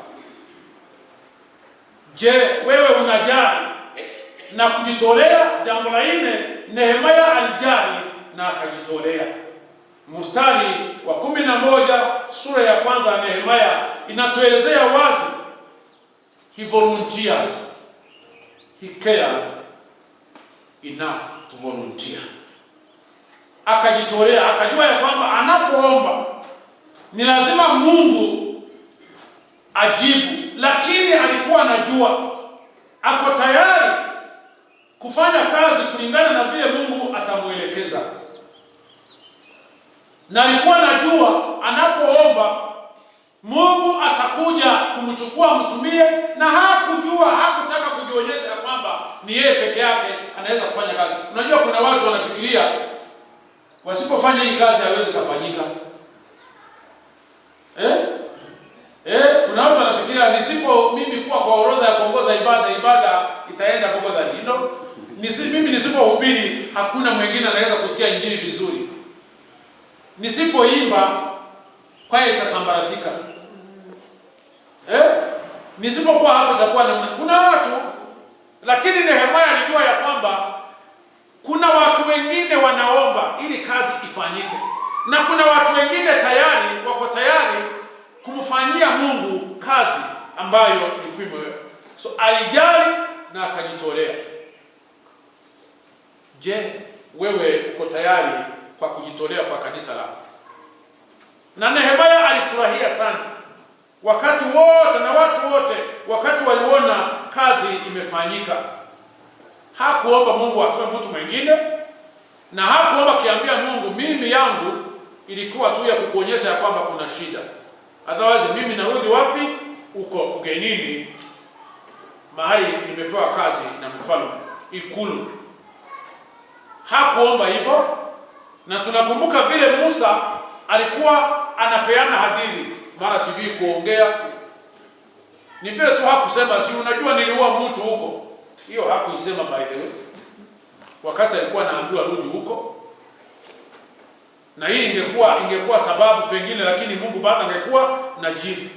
Je, wewe unajali na kujitolea? Jambo la nne, Nehemia alijali na akajitolea. Mstari wa 11 sura ya kwanza ya Nehemia inatuelezea wazi, he volunteered, he cared enough to volunteer. Akajitolea, akajua ya kwamba anapoomba ni lazima Mungu ajibu, lakini alikuwa anajua ako tayari kufanya kazi kulingana na vile Mungu atamuelekeza, na alikuwa anajua anapoomba Mungu atakuja kumchukua mtumie, na hakujua, hakutaka kujionyesha kwamba ni yeye peke yake anaweza kufanya kazi. Unajua kuna watu wanafikiria wasipofanya hii kazi haiwezi kufanyika. Eh? Eh, kuna watu wanafikiria nisipo mimi kuwa kwa orodha ya kuongoza ibada, ibada itaenda huko dhani. Mimi nisipohubiri hakuna mwingine anaweza kusikia injili vizuri. Nisipoimba kwaya itasambaratika. Eh? Nisipokuwa hapo itakuwa namna. Kuna watu, lakini Nehemia alijua ya kwamba kuna watu wengine wanaomba ili kazi ifanyike, na kuna watu wengine tayari wako tayari kumfanyia Mungu kazi ambayo ilikuwa imewekwa. So alijali na akajitolea. Je, wewe uko tayari kwa kujitolea kwa kanisa lako? Na Nehemia alifurahia sana wakati wote na watu wote, wakati waliona kazi imefanyika. Hakuomba Mungu atoe mtu mwingine, na hakuomba akiambia Mungu, mimi yangu ilikuwa tu ya kukuonyesha ya kwamba kuna shida, otherwise mimi narudi wapi? Uko ugenini, mahali nimepewa kazi na mfalme, ikulu. Hakuomba hivyo, na tunakumbuka vile Musa alikuwa anapeana hadithi, mara sijui kuongea, ni vile tu hakusema, si unajua niliua mtu huko. Hiyo hakuisema, by the way, wakati alikuwa anaambiwa rudi huko, na hii ingekuwa sababu pengine, lakini Mungu bado angekuwa na jibu.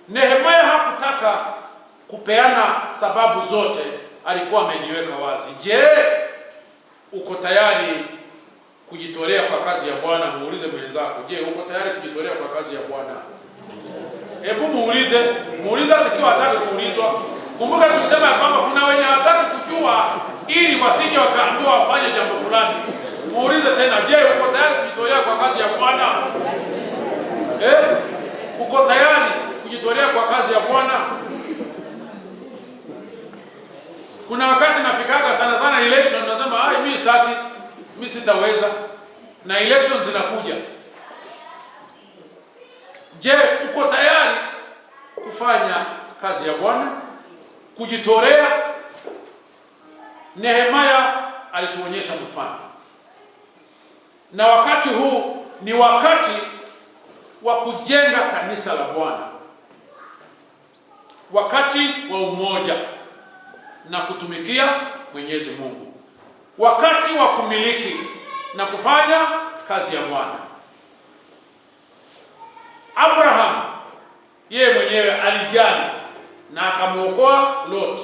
Nehemia hakutaka kupeana sababu zote, alikuwa amejiweka wazi. Je, uko tayari kujitolea kwa kazi ya Bwana? Muulize mwenzako, je, uko tayari kujitolea kwa kazi ya Bwana? Hebu muulize, muulize hata ikiwa hataki kuulizwa. Kumbuka tulisema ya kwamba kuna wenye hawataki kujua ili wasije wakaambiwa wafanye jambo fulani. Muulize tena, je, uko tayari kujitolea kwa kazi ya Bwana? Eh? Uko tayari kujitolea kwa kazi ya Bwana? Kuna wakati nafikaga sana sana election, nasema ai, mimi sitaki, mimi sitaweza, na election zinakuja. Je, uko tayari kufanya kazi ya Bwana, kujitolea? Nehemia alituonyesha mfano, na wakati huu ni wakati wa kujenga kanisa la Bwana, wakati wa umoja na kutumikia Mwenyezi Mungu, wakati wa kumiliki na kufanya kazi ya Bwana. Abraham yeye mwenyewe alijali na akamwokoa Lot,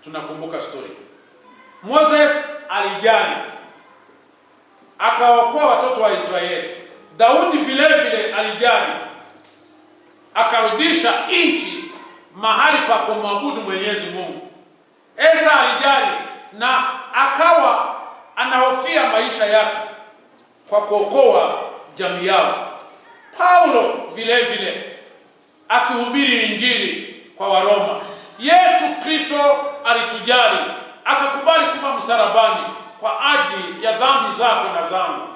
tunakumbuka story. Moses alijali akaokoa watoto wa Israeli. Daudi vile vile alijali akarudisha nchi mahali pa kumwabudu Mwenyezi Mungu. Esther alijali na akawa anahofia maisha yake kwa kuokoa jamii yao. Paulo vile vile akihubiri Injili kwa Waroma. Yesu Kristo alitujali akakubali kufa msalabani kwa ajili ya dhambi zako na zangu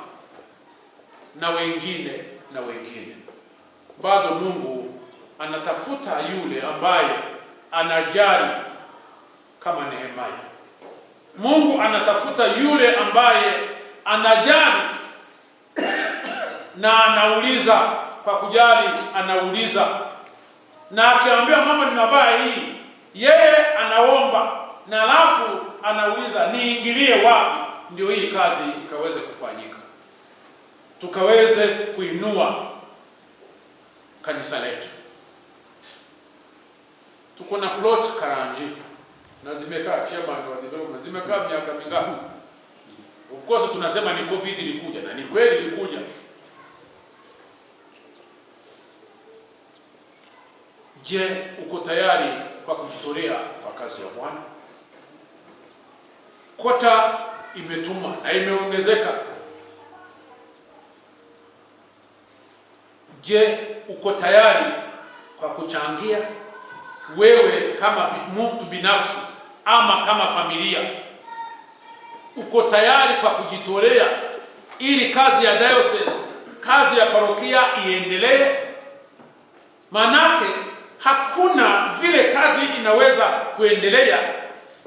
na wengine na wengine. Bado Mungu anatafuta yule ambaye anajali kama Nehemia. Mungu anatafuta yule ambaye anajali na anauliza kwa kujali, anauliza na akiambiwa mambo ni mabaya hii, yeye anaomba na alafu anauliza niingilie wapi, ndio hii kazi ikaweze kufanyika, tukaweze kuinua kanisa letu. Tuko na plot Karanji na zimekaa, chairman wa development, zimekaa miaka mingapi? Of course tunasema ni COVID ilikuja, na ni kweli ilikuja. Je, uko tayari kwa kujitolea kwa kazi ya Bwana? Kota imetuma na imeongezeka. Je, uko tayari kwa kuchangia wewe kama mtu binafsi ama kama familia? Uko tayari kwa kujitolea ili kazi ya diocese, kazi ya parokia iendelee? Manake hakuna vile kazi inaweza kuendelea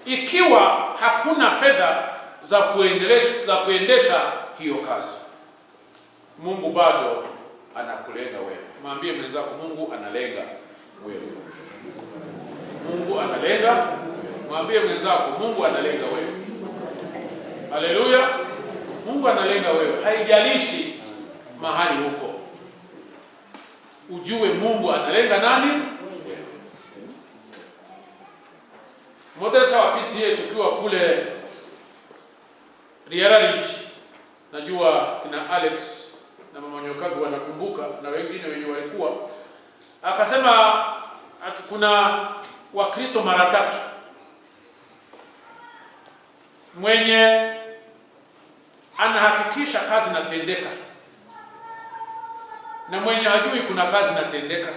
ikiwa hakuna fedha za kuendesha hiyo kazi. Mungu bado anakulenga wewe. Mwambie mwenzako, Mungu analenga wewe. Mungu analenga. Mwambie mwenzako, Mungu analenga wewe. Haleluya! Mungu analenga wewe, haijalishi mahali huko. Ujue Mungu analenga nani? Wewe. Moderator wa PCEA tukiwa kule Riara Ridge, najua kina Alex na mama Nyokavi wanakumbuka na wengine wenye walikuwa, akasema ati kuna Wakristo mara tatu, mwenye anahakikisha kazi inatendeka na mwenye hajui kuna kazi inatendeka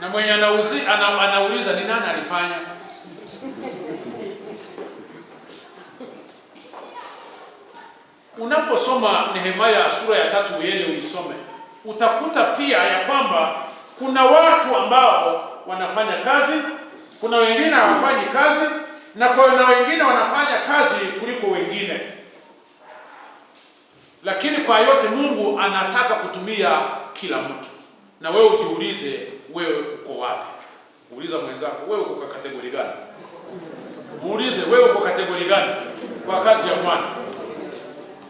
na mwenye anauliza ni nani alifanya. Unaposoma Nehemia sura ya 3 uende uisome, utakuta pia ya kwamba kuna watu ambao wanafanya kazi, kuna wengine hawafanyi kazi, na kuna wengine wanafanya kazi kuliko wengine. Lakini kwa yote Mungu anataka kutumia kila mtu. Na wewe ujiulize, wewe uko wapi? Uliza mwenzako, wewe uko kwa category gani? Muulize, wewe uko category gani kwa kazi ya Bwana?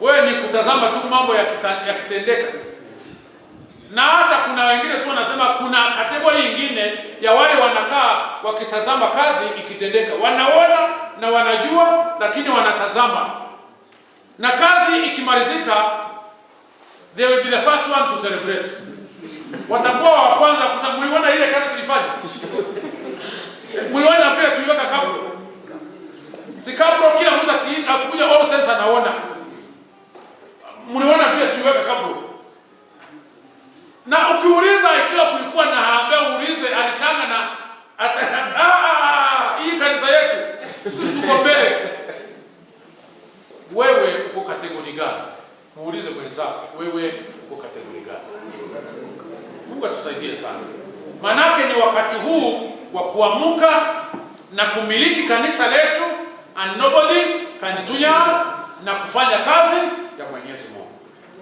Wewe ni kutazama tu mambo yakitendeka. Na hata kuna wengine tu wanasema kuna category nyingine ya wale wanakaa wakitazama kazi ikitendeka, wanaona na wanajua, lakini wanatazama, na kazi ikimalizika, they will be the first one to celebrate. Watakuwa wa kwanza kusema, mliona ile kazi tulifanya, mliona vile tuliweka kabro, si kabro, kila mtu akikuja All Saints anaona, mliona vile tuliweka kabro. Na ukiuliza ikiwa kulikuwa na harambee, uulize alichanga na hii kanisa yetu sisi tuko mbele. Wewe uko category gani? Muulize mwenzako, wewe uko category gani? Mungu atusaidie sana. Manake ni wakati huu wa kuamuka na kumiliki kanisa letu, and nobody can do us, na kufanya kazi ya Mwenyezi Mungu.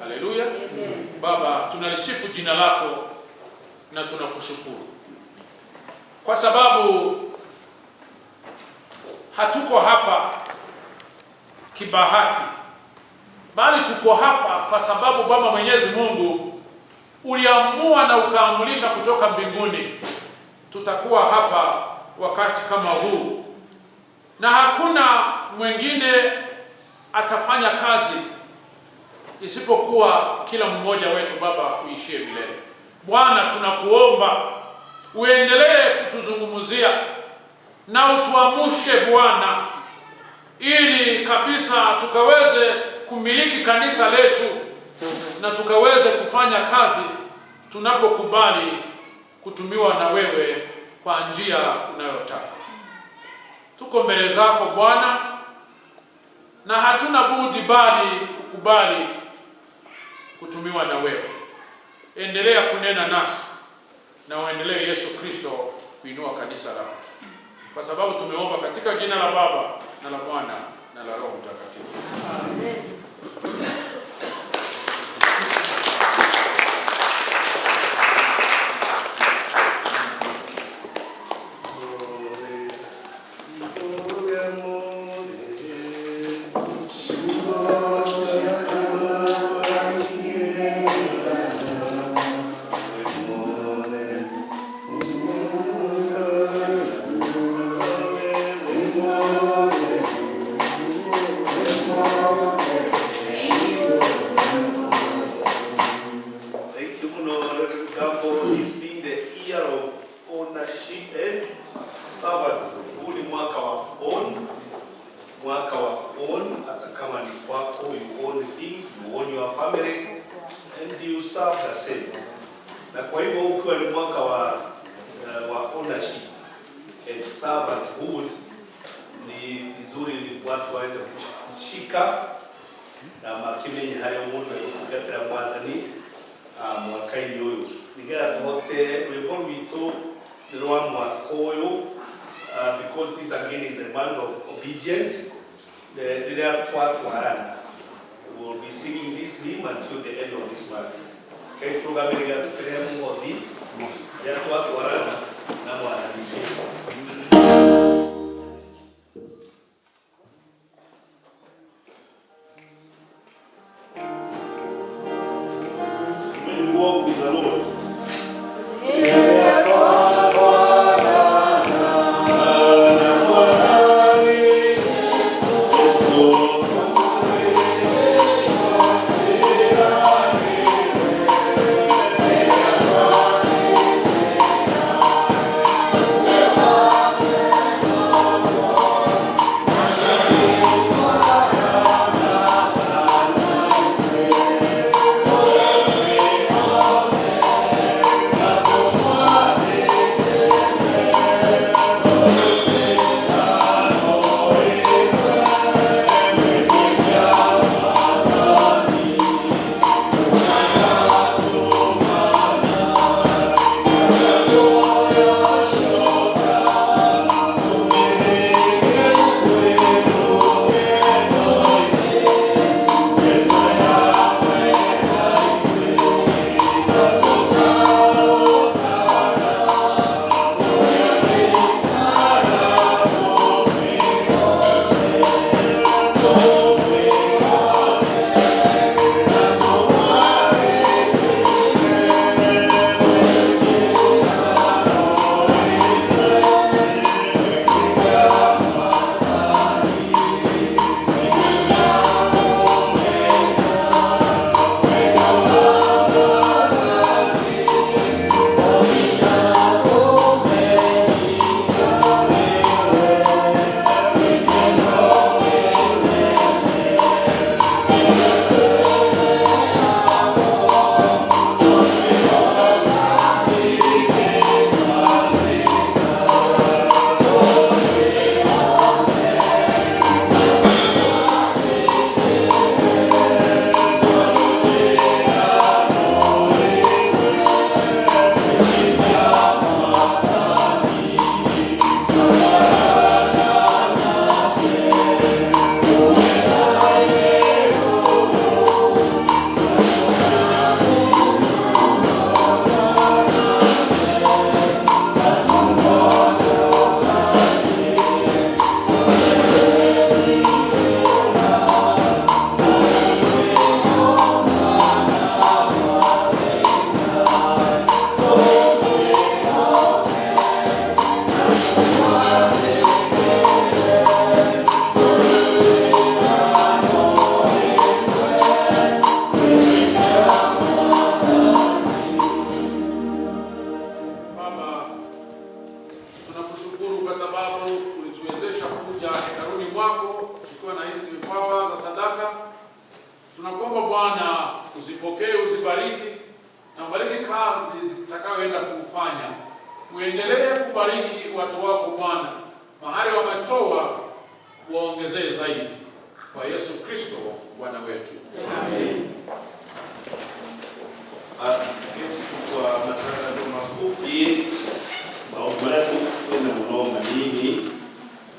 Haleluya. Baba, tunalisifu jina lako na tunakushukuru kwa sababu hatuko hapa kibahati, bali tuko hapa kwa sababu Baba Mwenyezi Mungu uliamua na ukaamulisha kutoka mbinguni tutakuwa hapa wakati kama huu, na hakuna mwingine atafanya kazi isipokuwa kila mmoja wetu Baba uishie milele. Bwana, tunakuomba uendelee kutuzungumzia na utuamushe Bwana, ili kabisa tukaweze kumiliki kanisa letu na tukaweze kufanya kazi tunapokubali kutumiwa na wewe kwa njia unayotaka. Tuko mbele zako Bwana, na hatuna budi bali kukubali kutumiwa na wewe. Endelea kunena nasi na uendelee Yesu Kristo kuinua kanisa lako, kwa sababu tumeomba katika jina la Baba na la Mwana na la Roho Mtakatifu. Amen. serve the same. Na kwa hivyo ukiwa ni mwaka wa ownership and servanthood, ni vizuri watu waweze kushika na makimenye haria mundu egutungatira mwathani mwaka-inĩ ũyũ nĩgetha tũhote rwĩmbo rwitũ nĩ rwa mwaka ũyũ, because this again is the month of obedience. Rĩrĩa twatwarana, we will be singing this hymn until the end of this month. Kai tũrũgamĩrĩra tũkĩrehe mũhothi rĩrĩa twatwarana na mwathani Jesu. When you walk with the Lord, Baba, tunakushukuru kwa sababu ulituwezesha kuja hekaluni mwako tukiwa na hizi vipawa za sadaka. Tunakuomba Bwana uzipokee, uzibariki na ubariki kazi zitakayoenda kufanya. Uendelee kubariki watu wako Bwana, mahali wametoa waongezee zaidi, kwa Yesu Kristo Bwana wetu. Amen. Basi tuketi tu kwa matangazo mafupi maũndũ marĩa tũkwenda mũno manini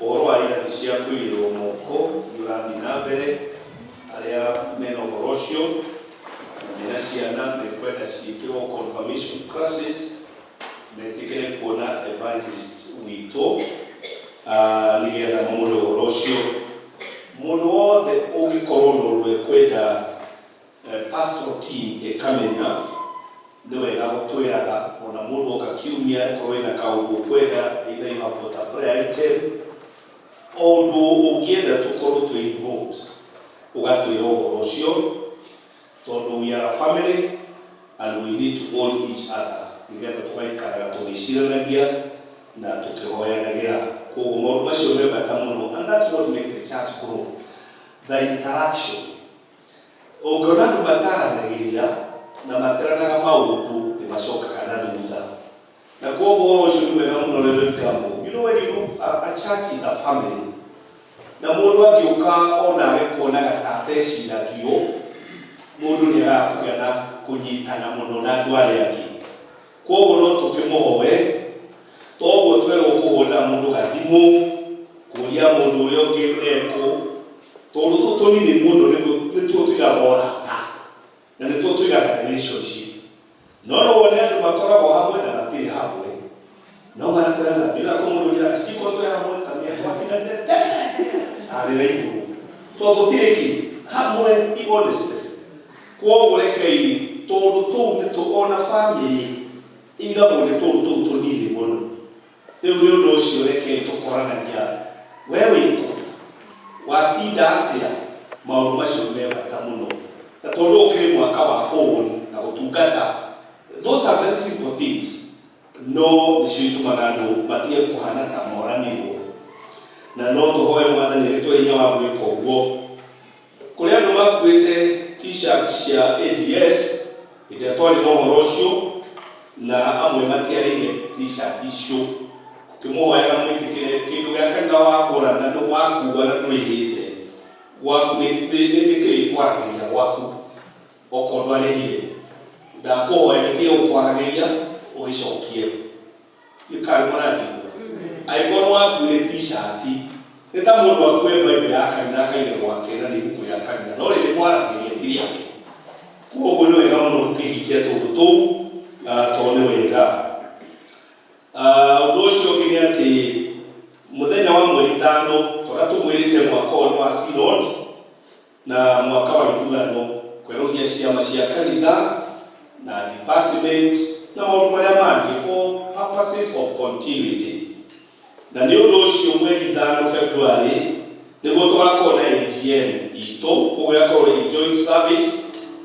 ũhoro wa irathi cia kũigĩrwo moko nĩ ũrathiĩ na mbere arĩa mena ũhoro ũcio na mena ciana mekwenda ciĩkĩrwo confirmation classes metĩkĩre kuona evangelist witũ nĩgetha mamũhe ũhoro ũcio. Mũndũ wothe ũngĩkorwo na ũndũ ekwenda pastoral team ĩkamenya nĩ wega gũtwĩraga ona mũndũ oka kiumia korwo ĩna kaũndũ ũkwenda, either you have got a prayer item, o ũndũ ũngĩenda tũkorwo twĩ involved ũgatwĩra ũhoro ũcio tondũ we are a family and we need to own each other nĩgetha tũgaikaraga tũgĩciranagia na tũkĩhoyanagĩra. Koguo maũndũ macio me bata mũno, and that's what make the church grow, the interaction. Ũngĩona andũ mataranagĩria Na materanaga maũndũ nĩ macokaga na thutha. Na koguo ũhoro ũcio nĩ mwega mũno, Reverend Gambo. You know, when you look, a church is a family. Na mũndũ angĩũka ona age kuonaga ta ateciragio, mũndũ nĩ agaga kũgĩa na kũnyitana mũno na andũ arĩa angĩ. Koguo no tũkĩmũhoe toguo twerwo kũhũrĩra mũndũ gathimũ, kũria mũndũ ũrĩa ũngĩ ekũ, tondũ tũtũ tũnini mũno nĩtuo tũigaga ũrata na nĩtuo tũigaga relationship. No wone andũ makoragwo hamwe na matirĩ hamwe, no marakwĩraga ndĩra kũmũndũ njĩra ciko twĩ hamwe kamĩa twatiganire tene tarĩra igũrũ tondũ tũtirĩ kĩ hamwe i honestly. Koguo rekei tũndũ tũu nĩtũ ona family igagwo nĩ tũndũ tũu tũnini mũno. Rĩu nĩ ũndũ ũcio rekei tũkoranagia, we wĩkũ, watinda atĩa, maũndũ macio me bata mũno. Na tondũ ũkĩrĩ mwaka wa kũũn na gũtungata, those are very simple things, no nĩcio itũmaga andũ matige kũhana ta moranirwo. Na no tũhoe Mwathani agĩtũhe hinya wa gwĩka ũguo. Kũrĩ andũ makuĩte T-shirt cia ADS hĩndĩ ĩrĩa twarĩ na ũhoro ũcio, na amwe matiarĩire T-shirt icio. Ũkĩmũhoyaga mwĩtĩkĩre kĩndũ gĩa kanitha wagũra na wakua na ndũrĩhĩte gwaku nĩ kĩrĩkwaragĩria gwaku okorwo ndwarĩhire. Ndakũhoya gĩtige gũkwaragĩria, ũgĩcokie gĩkarĩ mũranjigua. Angĩkorwo nĩ wakuire T-shirt, nĩ ta mũndũ akue Bible ya kanitha akaige gwake na nĩ ibuku rĩa kanitha, no rĩrĩ mwaragĩria ti rĩake. Koguo nĩ wega mũno gũkĩhingia tũndũ tũu, tondũ nĩ wega. Ũndũ ũcio ũngĩ nĩ atĩ mũthenya wa mweri 5, tũrĩa tũmwĩrĩte mwaka ũyũ nĩ wa synod na mwaka wa ithurano, kwerũhia ciama cia kanitha na department na maũndũ marĩa mangĩ for purposes of continuity. Na nĩ ũndũ ũcio mweri 5 February nĩguo tũgakorwo na AGM itũ, koguo ĩgakorwo ĩ joint service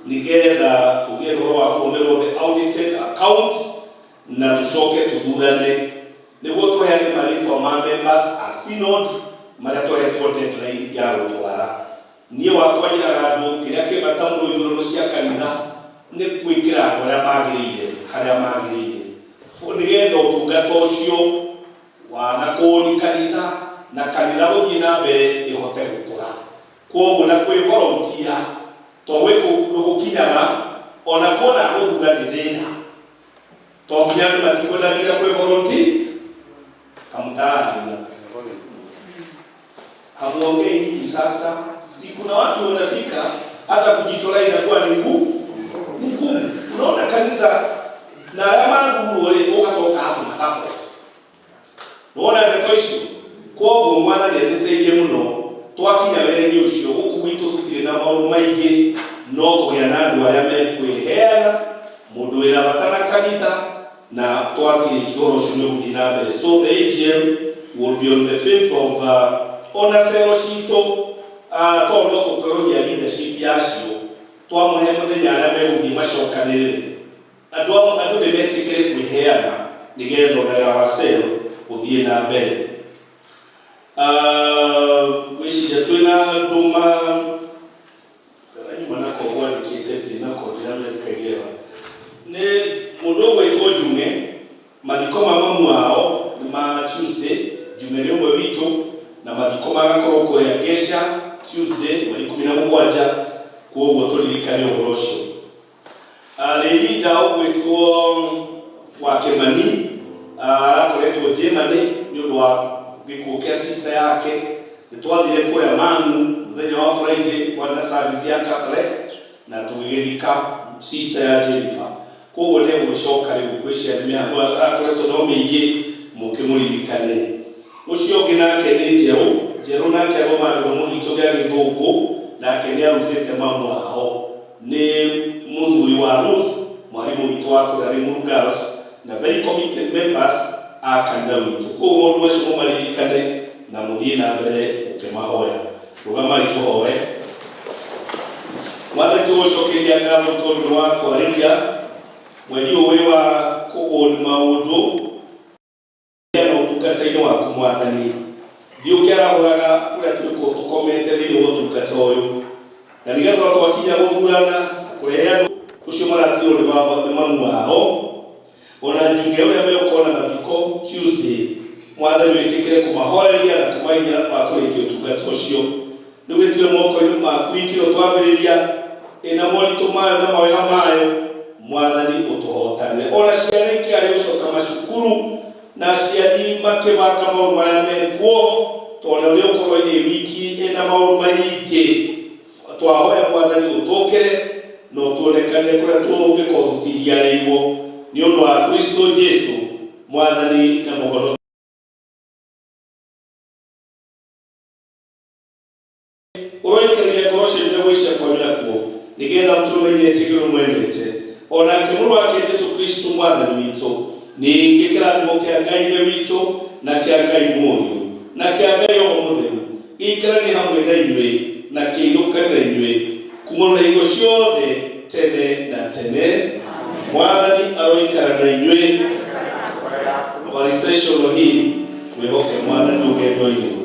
nĩgetha tũgĩe na ũhoro wa gũthomerwo the audited accounts na tũcoke tũthurane nĩguo tũheane marĩtwa ma members a synod marĩa tũhetwo deadline ya gũtwara. Niĩ wakwa njĩraga andũ kĩrĩa kĩ bata mũno ithurano cia kanitha nĩ gwĩkĩra andũ arĩa magĩrĩire harĩa magĩrĩire, nĩgetha ũtungata ũcio wa na kũũni kanitha na kanitha gũthiĩ na mbere ĩhote gũkũra. Koguo na kwĩ volunteer to gwĩ kũndũ gũkinyaga ona kuona gũthura nĩ thĩna, to nginya andũ matikwendagia kwĩ volunteer kamtararia hamuongei hii. Sasa si kuna watu wanafika hata kujitolea inakuwa ni ngumu, ni ngumu. Unaona kanisa na arĩa mathurwo rĩ, ũgacoka haku support nĩwona ndeto icio. Koguo Mwathani atũteithie mũno twakinya wĩra-inĩ ũcio. Gũkũ gwitũ tũtirĩ na maũndũ maingĩ, no kũgĩa na andũ arĩa mekwĩheana, mũndũ wĩna bata na kanitha, na twakĩrĩkia ũhoro ũcio nĩ ũgũthiĩ na mbere. So the AGM will be on the 5th of ona cero citũ, tondũ no tũkwerũhia leadership yacio, twamũhe mũthenya arĩa megũthiĩ macokanĩrĩre andũ andũ nĩ metĩkĩre kwĩheana nĩgetha ona wĩra wa cell ũthiĩ na mbere. Ngwĩciria twĩna ndũma kana nyuma nako gwandĩkĩte ndirĩ nako ndĩramerikaire nĩ mũndũ ũgwĩtwo Njume. Mathiko ma mamu wao nĩ ma Tuesday. Njume nĩ ũmwe witũ, na mathiko magakorwo kũrĩa Gesha Tuesday mweri 17. Koguo tũririkane ũhoro ũcio. Rĩrinda ũgwĩtwo wa Kĩmani arakoretwo Germany nĩ ũndũ wa gĩkuũ kĩa sister yake. Nĩ twathire kũrĩa Mang'u mũthenya wa Friday, kwarĩ na service ya Catholic na tũgĩgĩthika sister ya Jennifer. Koguo nĩ egũgĩcoka rĩu. Ngwĩciria nĩ mĩhango arakoretwo no mĩingĩ, mũkĩmũririkane. Ũcio ũngĩ nake nĩ Njerũ. Njerũ nake athomaga gĩthomo gitũ gĩa gĩthũngũ, nake nĩ arusĩte mamu wao. Nĩ mũthuri wa Ruth, mwarimũ witũ wa kũrĩa Limuru Girls, na very committed members a kanitha witũ. Koguo maũndũ macio mũmaririkane na mũthiĩ na mbere mũkĩmahoya. Rũgamai tũhoe. Mwathani, tũgũcokeria ngatho tondũ nĩ watwarĩria mweri ũyũ wa kũgũni maũndũ na ũtungata-inĩ waku. Mwathani, thiĩ ũkĩarahũraga kũrĩa tũrĩkorwo tũkomete thĩinĩ wa ũtungata ũyũ, na nĩgetha twakinya gũthurana na kũrehe andũ. Ũcio maratigwo nĩ baba nĩ mamu wao ona njunge ũrĩa megũkorwo na mathiko Tuesday. Mwathani wĩtĩkĩre kũmahoreria na kũmahinya wa kũrĩkia ũtungata ũcio. Rĩu wĩtire moko-inĩ maku wiki ĩno twambĩrĩria ĩna moritũ mayo na mawega mayo. Mwathani ũtũhotanĩre ona ciana ikĩarĩ gũcoka macukuru na aciari makĩbanga maũndũ marĩa mekuo tondũ nĩ ũkorwo ĩ wiki ĩna maũndũ maingĩ. Twahoya Mwathani ũtũkĩre na ũtuonekanĩre kũrĩa tũngĩkorwo tũtigiarĩirwo nĩ ũndũ wa Kristo Jesu Mwathani na Mũhonokia. Ũroikaragia ngoro cianyu na gwĩcia kwanyu nakuo nĩgetha mũtũmenye tigĩrwo mwendete onake mũrũ wake Jesu Kristo Mwathani witũ. Ningĩ kĩrathimo kĩa Ngai Ithe witũ na kĩa Ngai Mũriũ na kĩa Ngai Roho Mũtheru gĩikaranie hamwe na inyuĩ na kĩinũkane na inyuĩ kuma na hingo ciothe tene na tene. Mwathani aroikara na inyuĩ. Habari session hii, mwĩhoke Mwathani rũgendo-inĩ.